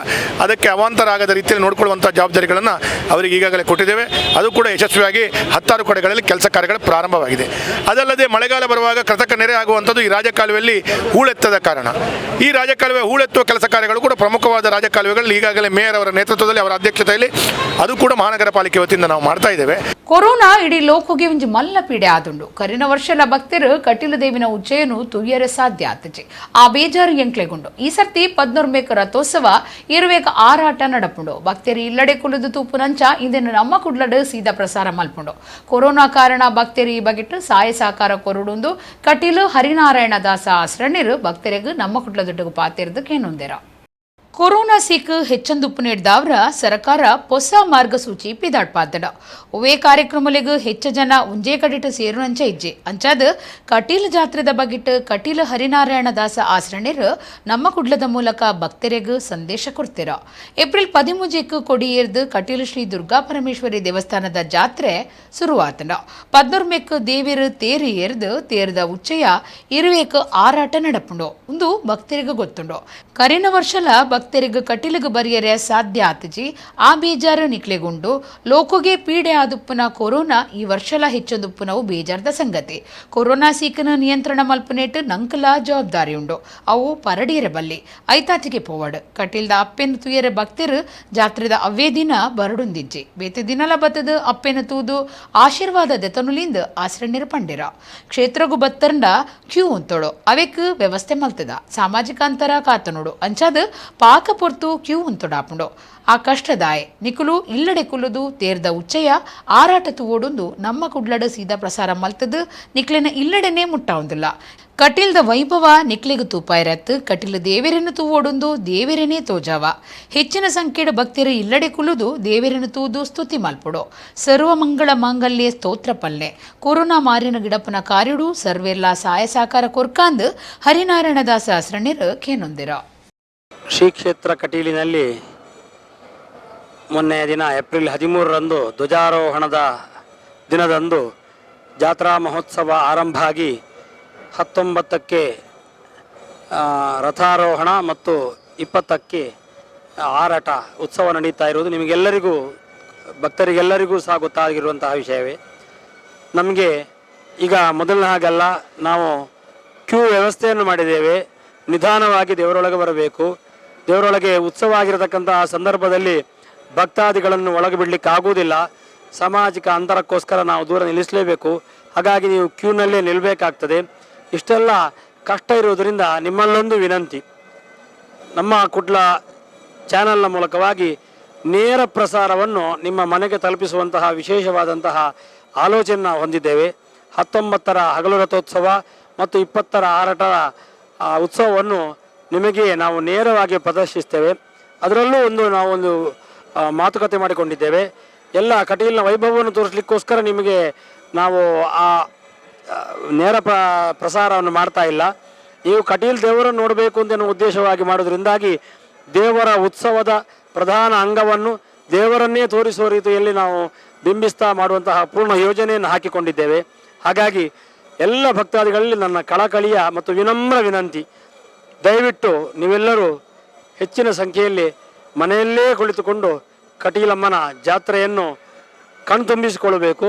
[SPEAKER 6] ಅದಕ್ಕೆ ಅವಾಂತರ ಆಗದ ರೀತಿಯಲ್ಲಿ ನೋಡಿಕೊಳ್ಳುವಂಥ ಜವಾಬ್ದಾರಿಗಳನ್ನು ಅವರಿಗೆ ಈಗಾಗಲೇ ಕೊಟ್ಟಿದ್ದೇವೆ. ಅದು ಕೂಡ ಯಶಸ್ವಿಯಾಗಿ ಹತ್ತಾರು ಕಡೆಗಳಲ್ಲಿ ಕೆಲಸ ಕಾರ್ಯಗಳು ಪ್ರಾರಂಭವಾಗಿದೆ. ಅದಲ್ಲದೆ ಮಳೆಗಾಲ ಬರುವಾಗ ಕೃತಕ ನೆರೆ ಆಗುವಂಥದ್ದು ಈ ರಾಜಕಾಲುವೆಯಲ್ಲಿ ಹೂಳೆತ್ತದ ಕಾರಣ. ಈ ರಾಜಕಾಲುವೆ ಹೂಳೆತ್ತುವ ಕೆಲಸ ಕಾರ್ಯಗಳು ಕೂಡ ಪ್ರಮುಖವಾದ ರಾಜಕಾಲುವೆಗಳಲ್ಲಿ ಈಗಾಗಲೇ ಮೇಯರ್ ಅವರ ನೇತೃತ್ವದಲ್ಲಿ, ಅವರ ಅಧ್ಯಕ್ಷತೆಯಲ್ಲಿ ಅದು ಕೂಡ ಮಹಾನಗರ ಪಾಲಿಕೆ ವತಿಯಿಂದ ನಾವು ಮಾಡ್ತಾ ಇದ್ದೇವೆ.
[SPEAKER 1] ಕೊರೋನಾ ಇಡೀ ಲೋಕಗೆ ಒಂಜಿ ಮಲ್ಲ ಪೀಡೆ ಆದುಂಡು. ಕರಿನ ವರ್ಷಲ ಭಕ್ತರು ಕಟೀಲು ದೇವಿನ ಉಚ್ಚೆಯನ್ನು ತುಯ್ಯರೆ ಸಾಧ್ಯ ಆತಜೆ. ಆ ಬೇಜಾರು ಎಂಕ್ಲೆಗುಂಡು. ಈ ಸರ್ತಿ 14 ರಥೋತ್ಸವ ಇರುವೇಕ ಆರಾಟ ನಡಪುಂಡು. ಭಕ್ತರು ಇಲ್ಲಡೆ ಕುಲಿದು ತೂಪುನಂಚ ಇಂದೆನು ನಮ್ಮ ಕುಡ್ಲಡು ಸೀದಾ ಪ್ರಸಾರ ಮಲ್ಪುಂಡು. ಕೊರೋನಾ ಕಾರಣ ಭಕ್ತರು ಈ ಬಗೆಟ್ಟು ಸಾಯ ಸಾಕಾರ ಕೊರಡುಂದು ಕಟೀಲು ಹರಿನಾರಾಯಣ ದಾಸ ಆಶ್ರಣ್ಯರು ಭಕ್ತರಿಗೆ ನಮ್ಮ ಕುಡ್ಲದೊಡ್ಡಗು ಪಾತಿರ್ದು ಕೇನೊಂದೆರ. ಕೊರೋನಾ ಸೀಕ್ ಹೆಚ್ಚಂದುಪ್ಪು ನೀಡಿದವರ ಸರ್ಕಾರ ಹೊಸ ಮಾರ್ಗಸೂಚಿ ಪಿದಾಡ್ಪಾತಡ. ಒವೇ ಕಾರ್ಯಕ್ರಮಲೆಗ್ ಹೆಚ್ಚ ಜನ ಒಂಜೇ ಕಡಿಟ ಸೇರುನಂಚ ಇಜ್ಜೆ. ಅಂಚಾದ ಕಟೀಲ್ ಜಾತ್ರೆದ ಬಗಿಟ್ ಕಟೀಲ್ ಹರಿನಾರಾಯಣ ದಾಸ ಆಶ್ರಣ್ಯರು ನಮ್ಮ ಕುಡ್ಲದ ಮೂಲಕ ಭಕ್ತರಿಗ್ ಸಂದೇಶ ಕೊಡ್ತೀರ. ಏಪ್ರಿಲ್ 13ಕ್ಕೆ ಕೊಡಿಯೇರ್ದು ಕಟೀಲ್ ಶ್ರೀ ದುರ್ಗಾ ಪರಮೇಶ್ವರಿ ದೇವಸ್ಥಾನದ ಜಾತ್ರೆ ಶುರುವಾತಂಡ. 14ಕ್ಕೆ ದೇವಿರು ತೇರು ಏರ್ದು ತೇರ್ದ ಉಚ್ಚಯ ಇರುವೇಕ್ ಆರಾಟ ನಡಪುಂಡು. ಒಂದು ಭಕ್ತರಿಗೆ ಗೊತ್ತುಂಡು. ಕರಿನ ವರ್ಷಲ ಭಕ್ತರಿಗೆ ಕಟೀಲಿಗೆ ಬರಿಯರೆ ಸಾಧ್ಯ ಆತಜಿ. ಆ ಬೇಜಾರು ನಿಕ್ಲೆಗುಂಡು. ಲೋಕೋಗೆ ಪೀಡೆ ಆದುಪ್ಪುನ ಕೊರೋನಾ ಈ ವರ್ಷಲ ಹೆಚ್ಚೊಂದುಪ್ಪುನವು ಬೇಜಾರ್ದ ಸಂಗತಿ. ಕೊರೋನಾ ಸೀಕನ ನಿಯಂತ್ರಣ ಮಲ್ಪನೇಟ್ ನಂಕಲ ಜವಾಬ್ದಾರಿ ಉಂಡು. ಅವು ಪರಡಿಯರೆ ಬಲ್ಲಿ ಐತಾತಿಗೆ ಪೋವಾಡು. ಕಟೀಲ್ದ ಅಪ್ಪೆನ ತುಯರೆ ಭಕ್ತರು ಜಾತ್ರೆದ ಅವೇ ದಿನ ಬರಡುಂದಿಜ್ಜಿ. ಬೇತೆ ದಿನಲ ಬತ್ತದ ಅಪ್ಪೆನ ತೂದು ಆಶೀರ್ವಾದ ದೆತನುಲಿಂದ ಆಶ್ರಣ್ಯರು ಪಂಡಿರ. ಕ್ಷೇತ್ರಗು ಬತ್ತರಂಡ ಕ್ಯೂ ಉಂತೋಳು. ಅವೆಕ್ ವ್ಯವಸ್ಥೆ ಮಲ್ತದ. ಸಾಮಾಜಿಕ ಅಂತರ ಕಾತನೋಡು. ಅಂಚಾದ ಪಾಕ ಪೊರ್ತು ಕ್ಯೂ ಉಂತೊಡಾಪುಂಡು. ಆ ಕಷ್ಟದಾಯೆ ನಿಕುಲು ಇಲ್ಲಡೆ ಕುಲುದು ತೇರ್ದ ಉಚ್ಚಯ ಆರಾಟ ತೂವೊಡುಂದು ನಮ್ಮ ಕುಡ್ಲಡ ಸೀದಾ ಪ್ರಸಾರ ಮಲ್ತದು ನಿಕ್ಲೆನ ಇಲ್ಲಡೆನೆ ಮುಟ್ಟಾವುದಿಲ್ಲ. ಕಟೀಲ್ದ ವೈಭವ ನಿಕ್ಲೆಗು ತೂಪಾಯಿರತ್ತು. ಕಟೀಲು ದೇವೆರೆನ್ನು ತೂವೊಡುಂದು ದೇವೆರೆನೇ ತೋಜಾವ. ಹೆಚ್ಚಿನ ಸಂಖ್ಯೆಡು ಭಕ್ತರು ಇಲ್ಲಡೆ ಕುಲುದು ದೇವೆರೆನ್ನು ತೂದು ಸ್ತುತಿ ಮಲ್ಪುಡು. ಸರ್ವ ಮಂಗಳ ಮಾಂಗಲ್ಯ ಸ್ತೋತ್ರ ಪಲ್ಲೆ. ಕೊರೋನಾ ಮಾರಿನ ಗಿಡಪ್ಪನ ಕಾರ್ಯಡು ಸರ್ವೆಲ್ಲ ಸಾಯ ಸಾಕಾರ ಕೊರ್ಕಾಂದು ಹರಿನಾರಾಯಣದಾಸ ಆಶ್ರಣ್ಯರು ಕೇನೊಂದಿರ.
[SPEAKER 7] ಶ್ರೀ ಕ್ಷೇತ್ರ ಕಟೀಲಿನಲ್ಲಿ ಮೊನ್ನೆಯ ದಿನ ಏಪ್ರಿಲ್ 13ರಂದು ಧ್ವಜಾರೋಹಣದ ದಿನದಂದು ಜಾತ್ರಾ ಮಹೋತ್ಸವ ಆರಂಭ ಆಗಿ 19ಕ್ಕೆ ರಥಾರೋಹಣ ಮತ್ತು 20ಕ್ಕೆ ಆರಾಟ ಉತ್ಸವ ನಡೀತಾ ಇರುವುದು ನಿಮಗೆಲ್ಲರಿಗೂ, ಭಕ್ತರಿಗೆಲ್ಲರಿಗೂ ಸಹ ಗೊತ್ತಾಗಿರುವಂತಹ ವಿಷಯವೇ. ನಮಗೆ ಈಗ ಮೊದಲಿನ ಹಾಗೆಲ್ಲ ನಾವು ಕ್ಯೂ ವ್ಯವಸ್ಥೆಯನ್ನು ಮಾಡಿದ್ದೇವೆ. ನಿಧಾನವಾಗಿ ದೇವರೊಳಗೆ ಬರಬೇಕು. ದೇವರೊಳಗೆ ಉತ್ಸವ ಆಗಿರತಕ್ಕಂತಹ ಸಂದರ್ಭದಲ್ಲಿ ಭಕ್ತಾದಿಗಳನ್ನು ಒಳಗೆ ಬಿಡಲಿಕ್ಕೆ ಆಗುವುದಿಲ್ಲ. ಸಾಮಾಜಿಕ ಅಂತರಕ್ಕೋಸ್ಕರ ನಾವು ದೂರ ನಿಲ್ಲಿಸಲೇಬೇಕು. ಹಾಗಾಗಿ ನೀವು ಕ್ಯೂನಲ್ಲೇ ನಿಲ್ಲಬೇಕಾಗ್ತದೆ. ಇಷ್ಟೆಲ್ಲ ಕಷ್ಟ ಇರುವುದರಿಂದ ನಿಮ್ಮಲ್ಲೊಂದು ವಿನಂತಿ, ನಮ್ಮ ಕುಡ್ಲ ಚಾನೆಲ್ನ ಮೂಲಕವಾಗಿ ನೇರ ಪ್ರಸಾರವನ್ನು ನಿಮ್ಮ ಮನೆಗೆ ತಲುಪಿಸುವಂತಹ ವಿಶೇಷವಾದಂತಹ ಆಲೋಚನೆ ನಾವು ಹೊಂದಿದ್ದೇವೆ. 19ರ ಹಗಲು ರಥೋತ್ಸವ ಮತ್ತು 20ರ ಆರಾಟದ ಉತ್ಸವವನ್ನು ನಿಮಗೆ ನಾವು ನೇರವಾಗಿ ಪ್ರದರ್ಶಿಸ್ತೇವೆ. ಅದರಲ್ಲೂ ಒಂದು ನಾವೊಂದು ಮಾತುಕತೆ ಮಾಡಿಕೊಂಡಿದ್ದೇವೆ. ಎಲ್ಲ ಕಟೀಲಿನ ವೈಭವವನ್ನು ತೋರಿಸಲಿಕ್ಕೋಸ್ಕರ ನಿಮಗೆ ನಾವು ಆ ನೇರ ಪ್ರಸಾರವನ್ನು ಮಾಡ್ತಾ ಇಲ್ಲ. ನೀವು ಕಟೀಲ್ ದೇವರನ್ನು ನೋಡಬೇಕು ಅಂತ ಉದ್ದೇಶವಾಗಿ ಮಾಡೋದ್ರಿಂದಾಗಿ ದೇವರ ಉತ್ಸವದ ಪ್ರಧಾನ ಅಂಗವನ್ನು ದೇವರನ್ನೇ ತೋರಿಸುವ ರೀತಿಯಲ್ಲಿ ನಾವು ಬಿಂಬಿಸ್ತಾ ಮಾಡುವಂತಹ ಪೂರ್ಣ ಯೋಜನೆಯನ್ನು ಹಾಕಿಕೊಂಡಿದ್ದೇವೆ. ಹಾಗಾಗಿ ಎಲ್ಲ ಭಕ್ತಾದಿಗಳಲ್ಲಿ ನನ್ನ ಕಳಕಳಿಯ ಮತ್ತು ವಿನಮ್ರ ವಿನಂತಿ, ದಯವಿಟ್ಟು ನೀವೆಲ್ಲರೂ ಹೆಚ್ಚಿನ ಸಂಖ್ಯೆಯಲ್ಲಿ ಮನೆಯಲ್ಲೇ ಕುಳಿತುಕೊಂಡು ಕಟೀಲಮ್ಮನ ಜಾತ್ರೆಯನ್ನು ಕಣ್ತುಂಬಿಸಿಕೊಳ್ಳಬೇಕು.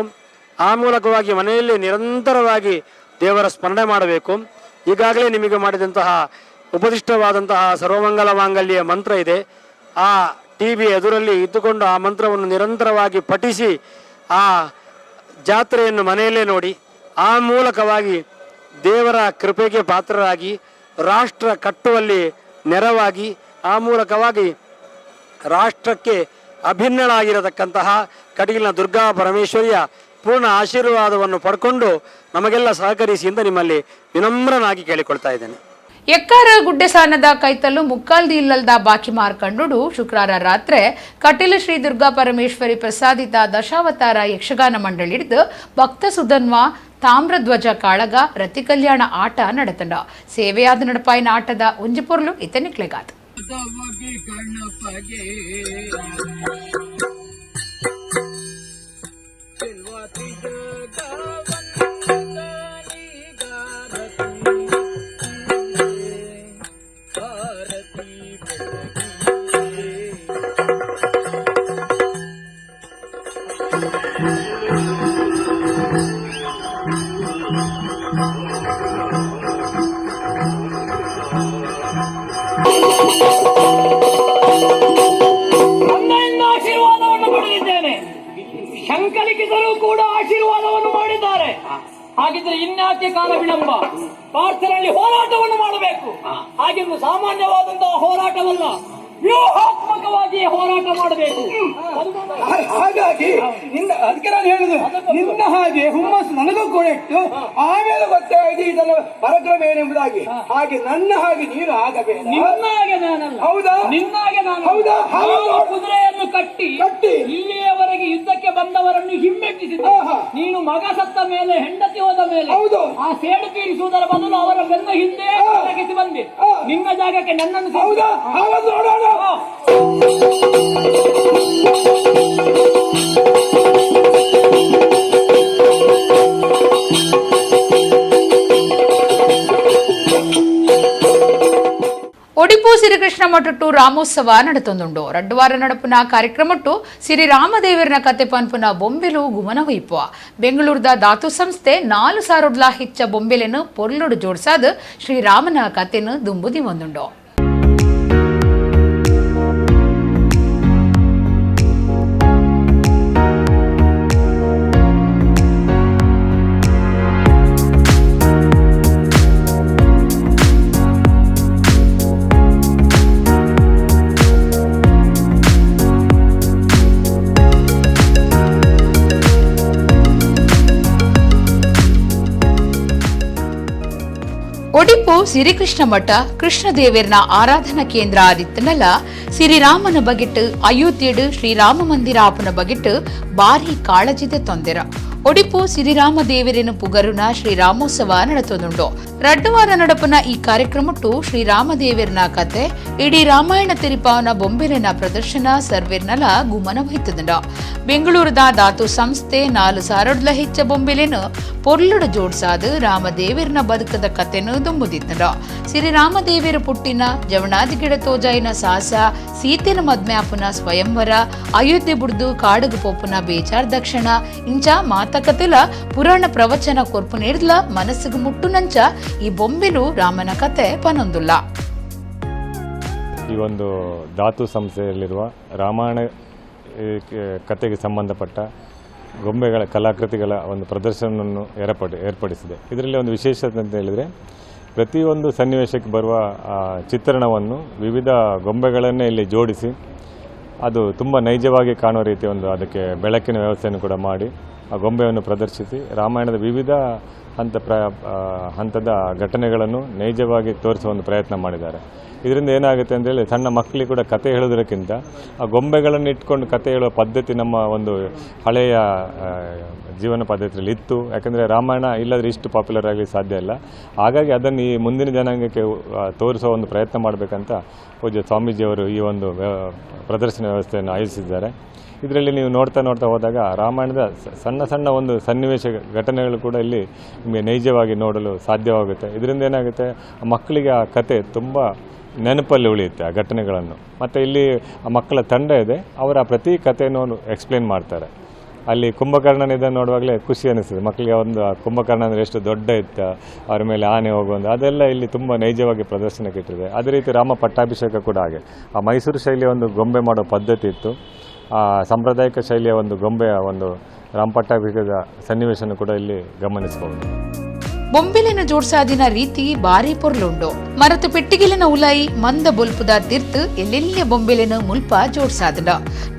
[SPEAKER 7] ಆ ಮೂಲಕವಾಗಿ ಮನೆಯಲ್ಲಿ ನಿರಂತರವಾಗಿ ದೇವರ ಸ್ಮರಣೆ ಮಾಡಬೇಕು. ಈಗಾಗಲೇ ನಿಮಗೆ ಮಾಡಿದಂತಹ ಉಪದಿಷ್ಟವಾದಂತಹ ಸರ್ವಮಂಗಲ ಮಾಂಗಲ್ಯ ಮಂತ್ರ ಇದೆ. ಆ ಟಿ ವಿ ಎದುರಲ್ಲಿ ಇದ್ದುಕೊಂಡು ಆ ಮಂತ್ರವನ್ನು ನಿರಂತರವಾಗಿ ಪಠಿಸಿ ಆ ಜಾತ್ರೆಯನ್ನು ಮನೆಯಲ್ಲೇ ನೋಡಿ, ಆ ಮೂಲಕವಾಗಿ ದೇವರ ಕೃಪೆಗೆ ಪಾತ್ರರಾಗಿ ರಾಷ್ಟ್ರ ಕಟ್ಟುವಲ್ಲಿ ನೆರವಾಗಿ, ಆ ಮೂಲಕವಾಗಿ ರಾಷ್ಟ್ರಕ್ಕೆ ಅಭಿನ್ನಳಾಗಿರತಕ್ಕಂತಹ ಕಟೀಲಿನ ದುರ್ಗಾ ಪರಮೇಶ್ವರಿಯ ಪೂರ್ಣ ಆಶೀರ್ವಾದವನ್ನು ಪಡ್ಕೊಂಡು ನಮಗೆಲ್ಲ ಸಹಕರಿಸಿ ಅಂತ ನಿಮ್ಮಲ್ಲಿ ವಿನಮ್ರನಾಗಿ ಕೇಳಿಕೊಳ್ತಾ ಇದ್ದೇನೆ.
[SPEAKER 1] ಎಕ್ಕಾರ ಗುಡ್ಡೆಸಾನದ ಕೈತಲ್ಲು ಮುಕ್ಕಾಲ್ದಿ ಇಲ್ಲಲ್ದ ಬಾಕಿ ಮಾರ್ಕಂಡುಡು ಶುಕ್ರವಾರ ರಾತ್ರಿ ಕಟೀಲು ಶ್ರೀ ದುರ್ಗಾ ಪರಮೇಶ್ವರಿ ಪ್ರಸಾದಿತ ದಶಾವತಾರ ಯಕ್ಷಗಾನ ಮಂಡಳಿ ಹಿಡಿದು ಭಕ್ತ ಸುಧನ್ವ ತಾಮ್ರಧ್ವಜ ಕಾಳಗ ರತಿಕಲ್ಯಾಣ ಆಟ ನಡೆತಂಡ. ಸೇವೆಯಾದ ನಡಪಾಯಿನ ಆಟದ ಒಂಜಿ ಪೊರ್ಲು ಇತನಿಕ್ಲೆಗಾದ.
[SPEAKER 8] ಆಶೀರ್ವಾದವನ್ನು ಪಡೆದಿದ್ದೇನೆ. ಶಂಕಲಿಕಿತರು ಕೂಡ ಆಶೀರ್ವಾದವನ್ನು ಮಾಡಿದ್ದಾರೆ. ಹಾಗಿದ್ರೆ ಇನ್ಯಾಕೆ ಕಾಲ ವಿಳಂಬ? ಪಾರ್ಥರಲ್ಲಿ ಹೋರಾಟವನ್ನು ಮಾಡಬೇಕು. ಹಾಗೆಂದು ಸಾಮಾನ್ಯವಾದಂತಹ ಹೋರಾಟವಲ್ಲ, ವ್ಯೂಹಾತ್ಮಕವಾಗಿ ಹೋರಾಟ ಮಾಡಬೇಕು.
[SPEAKER 9] ಹಾಗಾಗಿ ನಿನ್ನ ಅದಕ್ಕೆ ನಾನು ಹೇಳುದು, ನಿನ್ನ ಹಾಗೆ ಹುಮ್ಮಸ್ಸು ನನಗೂ ಕೂಡ ಇಟ್ಟು ಆಮೇಲೆ ಗೊತ್ತಾಗಿದೆ ಇದರ ಪರಾಕ್ರಮ ಏನೆಂಬುದಾಗಿ. ಹಾಗೆ ನನ್ನ ಹಾಗೆ ನೀನು ಆಗಬೇಡ.
[SPEAKER 8] ನಿನ್ನ ಹಾಗೆ ನಾನಲ್ಲ.
[SPEAKER 9] ಹೌದಾ?
[SPEAKER 8] ನಿನ್ನ ಹಾಗೆ ನಾನು.
[SPEAKER 9] ಹೌದಾ?
[SPEAKER 8] ಕುದುರೆಯನ್ನು ಕಟ್ಟಿ
[SPEAKER 9] ಕಟ್ಟಿ
[SPEAKER 8] ಇಲ್ಲಿಯವರೆಗೆ ಯುದ್ಧಕ್ಕೆ ಬಂದವರನ್ನು ಹಿಮ್ಮೆಟ್ಟಿಸಿದ ನೀನು ಮಗ ಸತ್ತ ಮೇಲೆ, ಹೆಂಡತಿ ಹೋದ ಮೇಲೆ, ಆ ಸೇಡು ತೀರಿಸುವುದರ ಬದಲು ಅವರ ಬೆನ್ನ ಹಿಂದೆ ಬಂದೆ. ನಿನ್ನ ಜಾಗಕ್ಕೆ ನನ್ನನ್ನು.
[SPEAKER 9] ಹೌದಾ? ನೋಡೋಣ.
[SPEAKER 1] ಒಡಿಪು ಶ್ರೀಕೃಷ್ಣ ಮಠಟ್ಟು ರಾಮೋತ್ಸವ ನಡೆತೊಂದುಂಡು. ರಡ್ಡುವಾರ ನಡಪುನ ಕಾರ್ಯಕ್ರಮಟ್ಟು ಶ್ರೀರಾಮದೇವರನ ಕತೆ ಪನ್ಪುನ ಬೊಂಬೆಲು ಗುಮನ ಹೊಯ್ಪುವ. ಬೆಂಗಳೂರದ ಧಾತು ಸಂಸ್ಥೆ 4 ಸಾವಿರಡ್ಲ ಹೆಚ್ಚ ಬೊಂಬೆಲೆನು ಪೊರ್ಲುಡು ಜೋಡ್ಸಾದ ಶ್ರೀರಾಮನ ಕತೆನು ದುಂಬುದಿ ಒಂದುಂಡು. ಒಡಿಪು ಶ್ರೀಕೃಷ್ಣ ಮಠ ಕೃಷ್ಣದೇವರನ ಆರಾಧನಾ ಕೇಂದ್ರ ಆದಿತ್ತನಲ್ಲ ಶ್ರೀರಾಮನ ಬಗೆಟ್ಟು ಅಯೋಧ್ಯೆಡು ಶ್ರೀರಾಮ ಮಂದಿರ ಆಪನ ಬಗೆಟ್ಟು ಭಾರಿ ಕಾಳಜಿದ ತೊಂದೆರ. ಒಡಿಪು ಶ್ರೀರಾಮ ದೇವರೇನು ಪುಗರುನ ಶ್ರೀರಾಮೋತ್ಸವ ನಡೆತೊಂದುಂಡು. ರಡ್ಡುವಾರ ನಡಪುನ ಈ ಕಾರ್ಯಕ್ರಮಟ್ಟು ಶ್ರೀರಾಮ ದೇವರನ ಕತೆ ಇಡೀ ರಾಮಾಯಣ ತೆರಿಪಾವನ ಬೊಂಬೆಲೆನ ಪ್ರದರ್ಶನ ಸರ್ವೇರ್ನಲ ಗುಮನ ವಹಿತದಂಡ. ಬೆಂಗಳೂರದ ಧಾತು ಸಂಸ್ಥೆ 4 ಸಾವಿರಡ್ಲ ಹೆಚ್ಚ ಬೊಂಬೆಲೆನು ಪೊರ್ಲುಡು ಜೋಡ್ಸಾದ ರಾಮದೇವರನ ಬದುಕದ ಕತೆನು ದುಂಬುದಿತ್ತಂಡ. ಶ್ರೀರಾಮದೇವರ ಪುಟ್ಟಿನ ಜವಣಾದಿಗಿಡ ತೋಜಾಯಿನ ಸಾಸ, ಸೀತೆನ ಮದ್ಮ್ಯಾಪುನ ಸ್ವಯಂವರ, ಅಯೋಧ್ಯೆ ಬುಡ್ದು ಕಾಡುಗು ಪೋಪುನ ಬೇಜಾರ್ ದಕ್ಷಿಣ ಇಂಚ ಮಾತಕತೆಲ ಪುರಾಣ ಪ್ರವಚನ ಕೊರ್ಪು ನೇರ್ಲ ಮನಸ್ಸಿಗೆ ಮುಟ್ಟುನಂಚ ಈ ಬೊಂಬೆಲು ರಾಮನ ಕತೆ ಪನೊಂದುಲ್ಲ.
[SPEAKER 10] ಈ ಒಂದು ಧಾತು ಸಂಸ್ಥೆಯಲ್ಲಿರುವ ರಾಮಾಯಣ ಕತೆಗೆ ಸಂಬಂಧಪಟ್ಟ ಗೊಂಬೆಗಳ ಕಲಾಕೃತಿಗಳ ಒಂದು ಪ್ರದರ್ಶನವನ್ನು ಏರ್ಪಡಿಸಿದೆ. ಇದರಲ್ಲಿ ಒಂದು ವಿಶೇಷತೆ ಅಂತ ಹೇಳಿದರೆ ಪ್ರತಿಯೊಂದು ಸನ್ನಿವೇಶಕ್ಕೆ ಬರುವ ಚಿತ್ರಣವನ್ನು ವಿವಿಧ ಗೊಂಬೆಗಳನ್ನೇ ಇಲ್ಲಿ ಜೋಡಿಸಿ ಅದು ತುಂಬ ನೈಜವಾಗಿ ಕಾಣುವ ರೀತಿಯ ಒಂದು ಅದಕ್ಕೆ ಬೆಳಕಿನ ವ್ಯವಸ್ಥೆಯನ್ನು ಕೂಡ ಮಾಡಿ ಆ ಗೊಂಬೆಯನ್ನು ಪ್ರದರ್ಶಿಸಿ ರಾಮಾಯಣದ ವಿವಿಧ ಹಂತದ ಘಟನೆಗಳನ್ನು ನೈಜವಾಗಿ ತೋರಿಸುವ ಒಂದು ಪ್ರಯತ್ನ ಮಾಡಿದ್ದಾರೆ. ಇದರಿಂದ ಏನಾಗುತ್ತೆ ಅಂತೇಳಿ ಸಣ್ಣ ಮಕ್ಕಳಿಗೆ ಕೂಡ ಕತೆ ಹೇಳೋದಕ್ಕಿಂತ ಆ ಗೊಂಬೆಗಳನ್ನು ಇಟ್ಕೊಂಡು ಕತೆ ಹೇಳುವ ಪದ್ಧತಿ ನಮ್ಮ ಒಂದು ಹಳೆಯ ಜೀವನ ಪದ್ಧತಿಯಲ್ಲಿ ಇತ್ತು. ಯಾಕಂದರೆ ರಾಮಾಯಣ ಇಲ್ಲದ್ರೆ ಇಷ್ಟು ಪಾಪ್ಯುಲರ್ ಆಗಲಿ ಸಾಧ್ಯ ಇಲ್ಲ. ಹಾಗಾಗಿ ಅದನ್ನು ಈ ಮುಂದಿನ ಜನಾಂಗಕ್ಕೆ ತೋರಿಸುವ ಒಂದು ಪ್ರಯತ್ನ ಮಾಡಬೇಕಂತ ಪೂಜ್ಯ ಸ್ವಾಮೀಜಿಯವರು ಈ ಒಂದು ಪ್ರದರ್ಶನ ವ್ಯವಸ್ಥೆಯನ್ನು ಆಯೋಜಿಸಿದ್ದಾರೆ. ಇದರಲ್ಲಿ ನೀವು ನೋಡ್ತಾ ನೋಡ್ತಾ ಹೋದಾಗ ರಾಮಾಯಣದ ಸಣ್ಣ ಸಣ್ಣ ಒಂದು ಸನ್ನಿವೇಶ ಘಟನೆಗಳು ಕೂಡ ಇಲ್ಲಿ ನಿಮಗೆ ನೈಜವಾಗಿ ನೋಡಲು ಸಾಧ್ಯವಾಗುತ್ತೆ. ಇದರಿಂದ ಏನಾಗುತ್ತೆ, ಮಕ್ಕಳಿಗೆ ಆ ಕತೆ ತುಂಬ ನೆನಪಲ್ಲಿ ಉಳಿಯುತ್ತೆ, ಆ ಘಟನೆಗಳನ್ನು. ಮತ್ತು ಇಲ್ಲಿ ಆ ಮಕ್ಕಳ ತಂಡ ಇದೆ, ಅವರ ಪ್ರತಿ ಕಥೆಯನ್ನು ಎಕ್ಸ್ಪ್ಲೇನ್ ಮಾಡ್ತಾರೆ. ಅಲ್ಲಿ ಕುಂಭಕರ್ಣನ ಇದನ್ನು ನೋಡುವಾಗಲೇ ಖುಷಿ ಅನಿಸ್ತದೆ ಮಕ್ಕಳಿಗೆ. ಒಂದು ಕುಂಭಕರ್ಣ ಅಂದರೆ ಎಷ್ಟು ದೊಡ್ಡ ಇತ್ತು, ಅವರ ಮೇಲೆ ಆನೆ ಹೋಗುವಂಥ ಅದೆಲ್ಲ ಇಲ್ಲಿ ತುಂಬ ನೈಜವಾಗಿ ಪ್ರದರ್ಶನಕ್ಕೆ ಇಟ್ಟಿದೆ. ಅದೇ ರೀತಿ ರಾಮ ಪಟ್ಟಾಭಿಷೇಕ ಕೂಡ ಹಾಗೆ. ಆ ಮೈಸೂರು ಶೈಲಿಯ ಒಂದು ಗೊಂಬೆ ಮಾಡೋ ಪದ್ಧತಿ ಇತ್ತು. ಆ ಸಾಂಪ್ರದಾಯಿಕ ಶೈಲಿಯ ಒಂದು ಗೊಂಬೆಯ ಒಂದು ರಾಮ ಪಟ್ಟಾಭಿಷೇಕದ ಸನ್ನಿವೇಶನ ಕೂಡ ಇಲ್ಲಿ ಗಮನಿಸಬಹುದು.
[SPEAKER 1] ಬೊಂಬೆಲಿನ ಜೋಡ್ಸಾದಿನ ರೀತಿ ಬಾರಿ ಪೊರ್ಲುಂಡು. ಮರತು ಪೆಟ್ಟಿಗೆಲಿನ ಉಲಾಯಿ ಮಂದ ಬೊಲ್ಪುದ ತಿರ್ತು ಎಲ್ಲೆಲ್ಲಿಯ ಬೊಂಬೆಲಿನ ಮುಲ್ಪ ಜೋಡ್ಸಾದನ.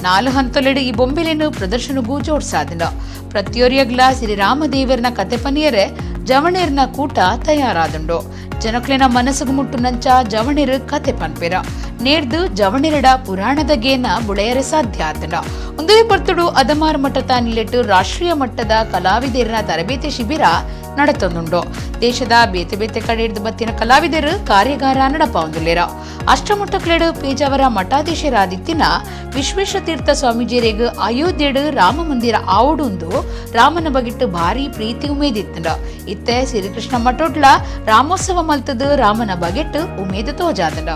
[SPEAKER 1] 4 ಹಂತಲೆಡು ಈ ಬೊಂಬೆಲಿನ ಪ್ರದರ್ಶನಗೂ ಜೋಡ್ಸಾದನ. ಪ್ರತಿಯೊರಿಯಗ್ಲ ಶ್ರೀರಾಮದೇವರನ ಕತೆ ಪನಿಯರೆ ಜವಣೇರ್ನ ಕೂಟ ತಯಾರಾದುಂಡು. ಜನಕ್ಲೆನ ಮನಸ್ಸುಗು ಮುಟ್ಟು ನಂಚ ಜವಣೇರು ಕತೆ ಪನ್ಪೆರ ನೇರ್ದು ಜವಣೆರಡ ಪುರಾಣದ ಗೇನ ಬುಳೆಯರೆ ಸಾಧ್ಯ ಆತನ. ಒಂದೇ ಪರ್ತುಡು ಅದಮಾರ್ ಮಠದ ನಿಲೆಟ್ಟು ರಾಷ್ಟ್ರೀಯ ಮಟ್ಟದ ಕಲಾವಿದರನ ತರಬೇತಿ ಶಿಬಿರ ನಡೆತೊಂದುಂಡು. ದೇಶದ ಬೇತೆ ಬೇತೆ ಕಡೆ ಹಿಡಿದು ಬತ್ತಿನ ಕಲಾವಿದರು ಕಾರ್ಯಾಗಾರ ನಡಪಾವಂದುಲ್ಲೇರ. ಅಷ್ಟಮುಟ್ಟಕ್ಲೆಡು ಪೇಜಾವರ ಮಠಾಧೀಶರಾದಿತ್ತಿನ ವಿಶ್ವೇಶತೀರ್ಥ ಸ್ವಾಮೀಜಿಯರಿಗೆ ಅಯೋಧ್ಯೆಡು ರಾಮ ಮಂದಿರ ಆವುಡುಂದು ರಾಮನ ಬಗಿಟ್ಟು ಭಾರಿ ಪ್ರೀತಿ ಉಮೇದಿತ್ತಂಡ. ಇತ್ತೆ ಶ್ರೀಕೃಷ್ಣ ಮಠೋಟ್ಲ ರಾಮೋತ್ಸವ ಮಲ್ತದು ರಾಮನ ಬಗೆಟ್ಟು ಉಮೇದು ತೋಜಾದಂಡ.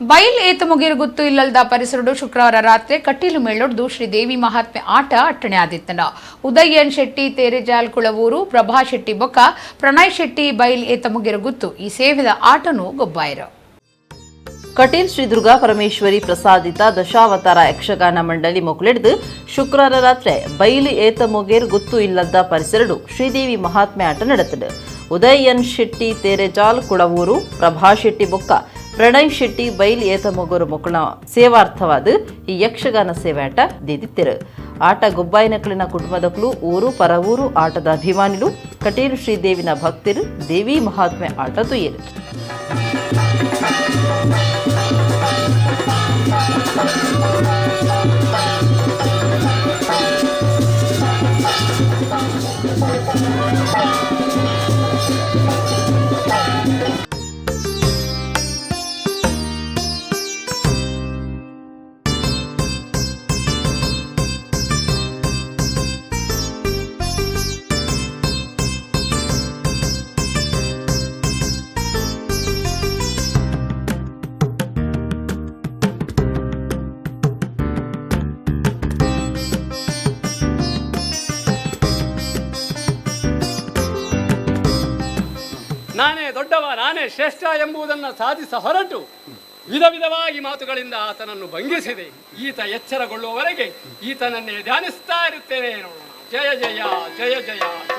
[SPEAKER 1] ಬೈಲ್ ಏತ ಮುಗಿರು ಗುತ್ತು ಇಲ್ಲಲ್ದ ಪರಿಸರಡು ಶುಕ್ರವಾರ ರಾತ್ರಿ ಕಟೀಲು ಮೇಳೊಡ್ದು ಶ್ರೀದೇವಿ ಮಹಾತ್ಮೆ ಆಟ ಅಟ್ಟಣೆ ಆದಿತ್ತನ. ಉದಯನ್ ಶೆಟ್ಟಿ ತೇರೆಜಾಲ್ ಕುಳವೂರು, ಪ್ರಭಾ ಶೆಟ್ಟಿ ಬೊಕ್ಕ, ಪ್ರಣಯ್ ಶೆಟ್ಟಿ ಬೈಲ್ ಏತ ಮುಗಿರು ಗುತ್ತು ಈ ಸೇವೆದ ಆಟನು ಗೊಬ್ಬಾಯರು.
[SPEAKER 3] ಕಟೀಲ್ ಶ್ರೀ ದುರ್ಗಾ ಪರಮೇಶ್ವರಿ ಪ್ರಸಾದಿತ ದಶಾವತಾರ ಯಕ್ಷಗಾನ ಮಂಡಳಿ ಮೊಕಲಿಡ್ದು ಶುಕ್ರವಾರ ರಾತ್ರಿ ಬೈಲು ಏತ ಮೊಗೇರ್ ಗುತ್ತು ಇಲ್ಲದ ಪರಿಸರಡು ಶ್ರೀದೇವಿ ಮಹಾತ್ಮೆ ಆಟ ನಡೆತದೆ. ಉದಯನ್ ಶೆಟ್ಟಿ ತೇರೆಜಾಲ್ ಕುಳವೂರು, ಪ್ರಭಾ ಶೆಟ್ಟಿ ಬೊಕ್ಕ, ಪ್ರಣಯ್ ಶೆಟ್ಟಿ ಬೈಲ್ ಏತ ಮೊಗರು ಮೊಕ್ಕಳ ಸೇವಾರ್ಥವಾದ ಈ ಯಕ್ಷಗಾನ ಸೇವೆ ಆಟ ದಿದಿತ್ತಿರು. ಆಟ ಗೊಬ್ಬಾಯಿನಕಲಿನ ಕುಟುಂಬದಕ್ಲು ಊರು ಪರವೂರು ಆಟದ ಅಭಿಮಾನಿಲು ಕಟೀಲು ಶ್ರೀದೇವಿನ ಭಕ್ತರು ದೇವಿ ಮಹಾತ್ಮೆ ಆಟ ತುಯ್ಯರು.
[SPEAKER 11] ನಾನೇ ದೊಡ್ಡವ, ನಾನೇ ಶ್ರೇಷ್ಠ ಎಂಬುದನ್ನು ಸಾಧಿಸ ಹೊರಟು ವಿಧ ವಿಧವಾಗಿ ಮಾತುಗಳಿಂದ ಆತನನ್ನು ಭಂಗಿಸಿದೆ. ಈತ ಎಚ್ಚರಗೊಳ್ಳುವವರೆಗೆ ಈತನನ್ನೇ ಧ್ಯಾನಿಸ್ತಾ ಇರುತ್ತೇನೆ. ನೋಡೋಣ. ಜಯ ಜಯ ಜಯ ಜಯ ಜಯ ಜಯ.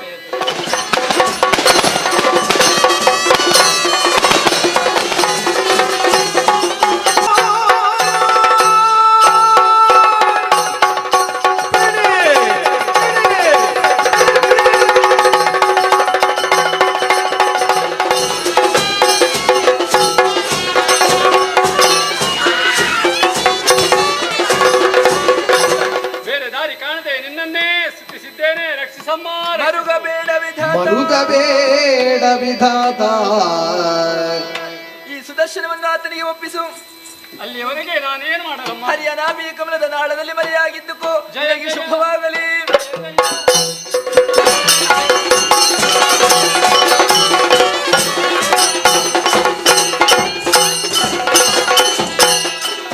[SPEAKER 12] ಮರುಗಬೇಡ ವಿಧಾತ.
[SPEAKER 9] ಈ ಸುದರ್ಶನವನ್ನು ಆತನಿಗೆ ಒಪ್ಪಿಸು.
[SPEAKER 11] ಅಲ್ಲಿಯವರೆಗೆ ನಾನೇನು ಮಾಡಲಮ್ಮ?
[SPEAKER 9] ಹರಿಯ ನಾಭಿ ಕಮಲದ ನಾಳದಲ್ಲಿ ಮರೆಯಾಗಿದ್ದುಕೋ. ಜಯಗೆ ಶುಭವಾಗಲಿ.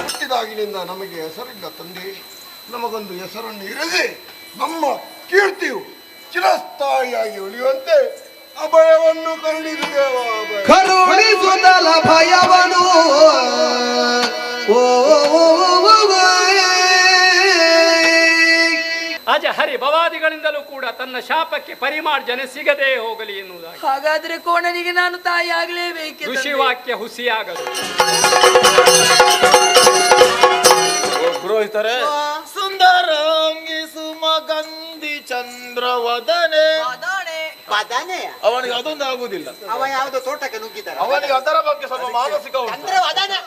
[SPEAKER 12] ಹುಟ್ಟಿದಾಗಿನಿಂದ ನಮಗೆ ಹೆಸರಿಲ್ಲ ತಂದೆ. ನಮಗೊಂದು ಹೆಸರನ್ನು ಇರದೆ ನಮ್ಮ ಕೀರ್ತಿಯು ಚಿರಸ್ಥಾಯಿಯಾಗಿ ಉಳಿಯುವಂತೆ ಅಭಯವನ್ನು ಕರುಣಿಸುತ್ತೇವ. ಕರುಣಿಸುತ್ತಲ ಭಯವನು
[SPEAKER 11] ಅಜ ಹರಿ ಭವಾದಿಗಳಿಂದಲೂ ಕೂಡ ತನ್ನ ಶಾಪಕ್ಕೆ ಪರಿಮಾರ್ಜನೆ ಸಿಗದೇ ಹೋಗಲಿ ಎನ್ನುವುದಾಗಿ.
[SPEAKER 9] ಹಾಗಾದ್ರೆ ಕೋಣನಿಗೆ ನಾನು ತಾಯಿ ಆಗಲೇಬೇಕು.
[SPEAKER 11] ಋಷಿವಾಕ್ಯ ಹುಸಿಯಾಗದು.
[SPEAKER 13] ಪುರೋಹಿತರೇ, ಸುಂದರಾಂಗಿ ಸುಮಗಂಧ ಚಂದ್ರವದನೆ
[SPEAKER 14] ವದನೆ
[SPEAKER 13] ಅವನಿಗೆ ಅದೊಂದು ಆಗುದಿಲ್ಲ.
[SPEAKER 14] ಅವ ಯಾವುದೋ ತೋಟಕ್ಕೆ ನುಗ್ಗಿದ್ದಾರೆ.
[SPEAKER 13] ಅವನಿಗೆ ಅದರ ಬಗ್ಗೆ ಸ್ವಲ್ಪ ಮಾನಸಿಕ ಉಂಟು.
[SPEAKER 14] ಚಂದ್ರವದನೆ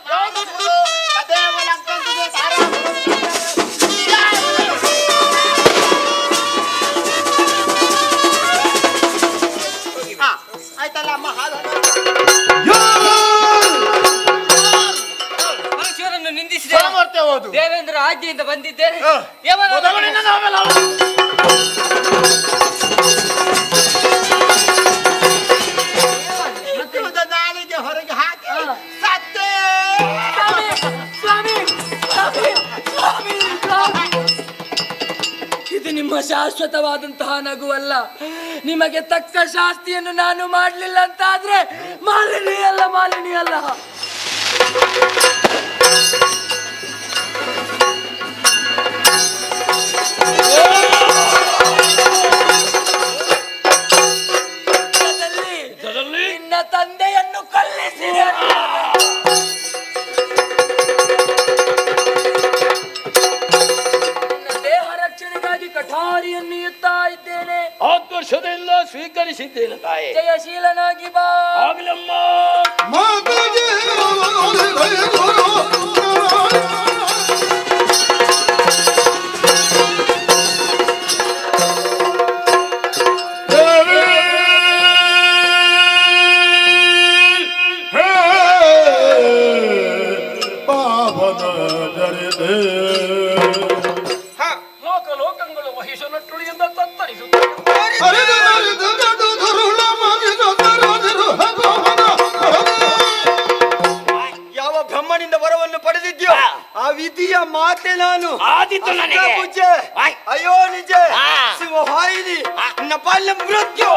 [SPEAKER 14] ಆಯ್ತಲ್ಲ ಅಮ್ಮ ಹಾಲು.
[SPEAKER 15] ಮನುಷ್ಯರನ್ನು ನಿಂದಿಸಿದೆ ದೇವೇಂದ್ರ ಆಜ್ಞೆಯಿಂದ ಬಂದಿದ್ದೇನೆ.
[SPEAKER 14] ನಾಲಿಗೆ ಹೊರಗೆ ಹಾಕಿ ಸತ್ತೇ.
[SPEAKER 8] ಸ್ವಾಮಿ ಸ್ವಾಮಿ ಸ್ವಾಮಿ ಸ್ವಾಮಿ, ಇದು ನಿಮ್ಮ ಶಾಶ್ವತವಾದಂತಹ ನಗುವಲ್ಲ. ನಿಮಗೆ ತಕ್ಕ ಶಾಸ್ತಿಯನ್ನು ನಾನು ಮಾಡಲಿಲ್ಲ ಅಂತ ಆದ್ರೆ ಮಾಲಿನಿ ಅಲ್ಲ, ಮಾಲಿನಿ ಅಲ್ಲ. ನಿನ್ನ ತಂದೆಯನ್ನು ಕೊಲ್ಲಿಸಿದೆ. ನಿನ್ನ ದೇಹ ರಕ್ಷಣೆಗಾಗಿ ಕಠಾರಿಯನ್ನು ಎತ್ತಾ ಇದ್ದೇನೆ.
[SPEAKER 11] ಆದರ್ಶದಿಂದ ಸ್ವೀಕರಿಸಿದ್ದೇನೆ ತಾಯಿ.
[SPEAKER 8] ಜಯಶೀಲನಾಗಿ ಬಾ.
[SPEAKER 11] ಆಗಲಮ್ಮ. ಲೋಕ ಲೋಕಗಳು ಮಹಿಷನಟ್ಟುಳಿಯಿಂದ ತತ್ತರಿಸುತ್ತವೆ.
[SPEAKER 9] ಯಾವ ಬ್ರಹ್ಮನಿಂದ ವರವನ್ನು ಪಡೆದಿದ್ಯೋ ಆ ವಿಧಿಯ ಮಾತೆ ನಾನು. ಅಯ್ಯೋ ನಿಜ ಶಿವವಾಹಿನಿ ನನ್ನ ಪಾಲಿನ ಮೃತ್ಯು.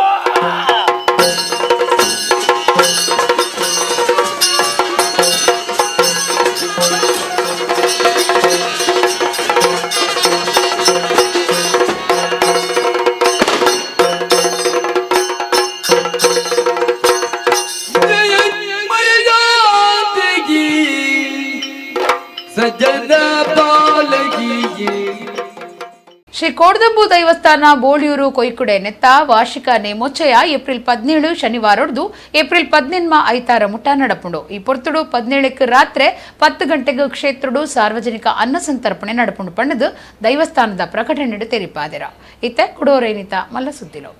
[SPEAKER 1] ಶ್ರೀ ಕೋಡದಂಬು ದೈವಸ್ಥಾನ ಬೋಳಿಯೂರು ಕೊಯ್ಕುಡೆ ನೆತ್ತ ವಾರ್ಷಿಕ ನೇಮೋಚ್ಚಯ ಏಪ್ರಿಲ್ 17 ಶನಿವಾರೊಡ್ದು ಏಪ್ರಿಲ್ 18 ಐತಾರ ಮುಟ್ಟ ನಡಪುಂಡು. ಈ ಪೊರ್ತುಡು 17ಕ್ಕೆ ರಾತ್ರಿ 10 ಗಂಟೆಗೆ ಕ್ಷೇತ್ರಡು ಸಾರ್ವಜನಿಕ ಅನ್ನ ಸಂತರ್ಪಣೆ ನಡಪುಂಡು ಪಣ್ಣದು ದೈವಸ್ಥಾನದ ಪ್ರಕಟಣೆ ತೆರಿಪಾದಿರ. ಇತ್ತೆ ಕುಡೋರೇನಿತ ಮಲ್ಲ ಸುದ್ದಿಲು.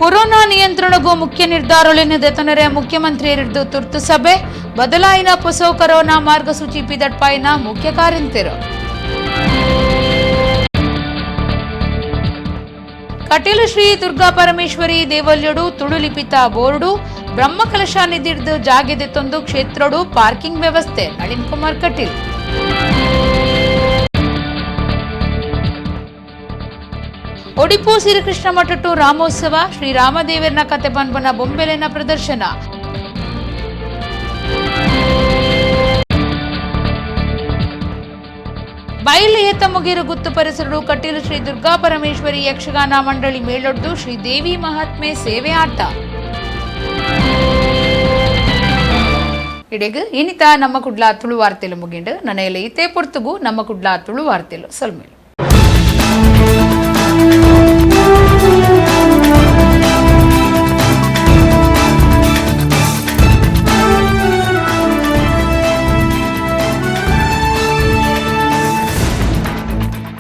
[SPEAKER 1] ಕೊರೋನಾ ನಿಯಂತ್ರಣಗೂ ಮುಖ್ಯ ನಿರ್ಧಾರಗಳನ್ನು ದೆತೊನರೆ ಮುಖ್ಯಮಂತ್ರಿ ತುರ್ತು ಸಭೆ. ಬದಲಾಯಿನ ಪೊಸ ಕೊರೋನಾ ಮಾರ್ಗಸೂಚಿ ಪಿದಟ್ಪಾಯಿನ ಮುಖ್ಯ ಕಾರ್ಯಂತೆರು. ಕಟೀಲು ಶ್ರೀ ದುರ್ಗಾ ಪರಮೇಶ್ವರಿ ದೇವಲ್ಯಡು ತುಳುಲಿಪಿತ ಬೋರ್ಡು ಬ್ರಹ್ಮಕಲಶ ನಿಧಿರ್ದು ಜಾಗೆದೆತ್ತೊಂದು ಕ್ಷೇತ್ರಡು ಪಾರ್ಕಿಂಗ್ ವ್ಯವಸ್ಥೆ. ನಳಿನ್ ಕುಮಾರ್ ಕಟೀಲ್. ಒಡಿಪು ಶ್ರೀಕೃಷ್ಣ ಮಠಟ್ಟು ರಾಮೋತ್ಸವ ಶ್ರೀರಾಮದೇವರನ ಕತೆ ಪನ್ಪನ ಬೊಂಬೆಲೆನ ಪ್ರದರ್ಶನ. ಬಯಲು ಏತ ಮುಗಿರು ಗುತ್ತು ಪರಿಸರಡು ಕಟೀಲು ಶ್ರೀ ದುರ್ಗಾ ಪರಮೇಶ್ವರಿ ಯಕ್ಷಗಾನ ಮಂಡಳಿ ಮೇಳೊಡ್ದು ಶ್ರೀ ದೇವಿ ಮಹಾತ್ಮೆ ಸೇವೆ ಆಟ. ಇಡೆಗ್ ಇನಿತ ನಮ್ಮ ಕುಡ್ಲ ತುಳು ವಾರ್ತೆಲು ಮುಗಿಂಡು. ನನಯಲ್ಲಿ ಇತೇ ಪೊರ್ತುಗು ನಮ್ಮ ಕುಡ್ಲ ತುಳು ವಾರ್ತೆಲು ಸಲ್ಮೇಲು.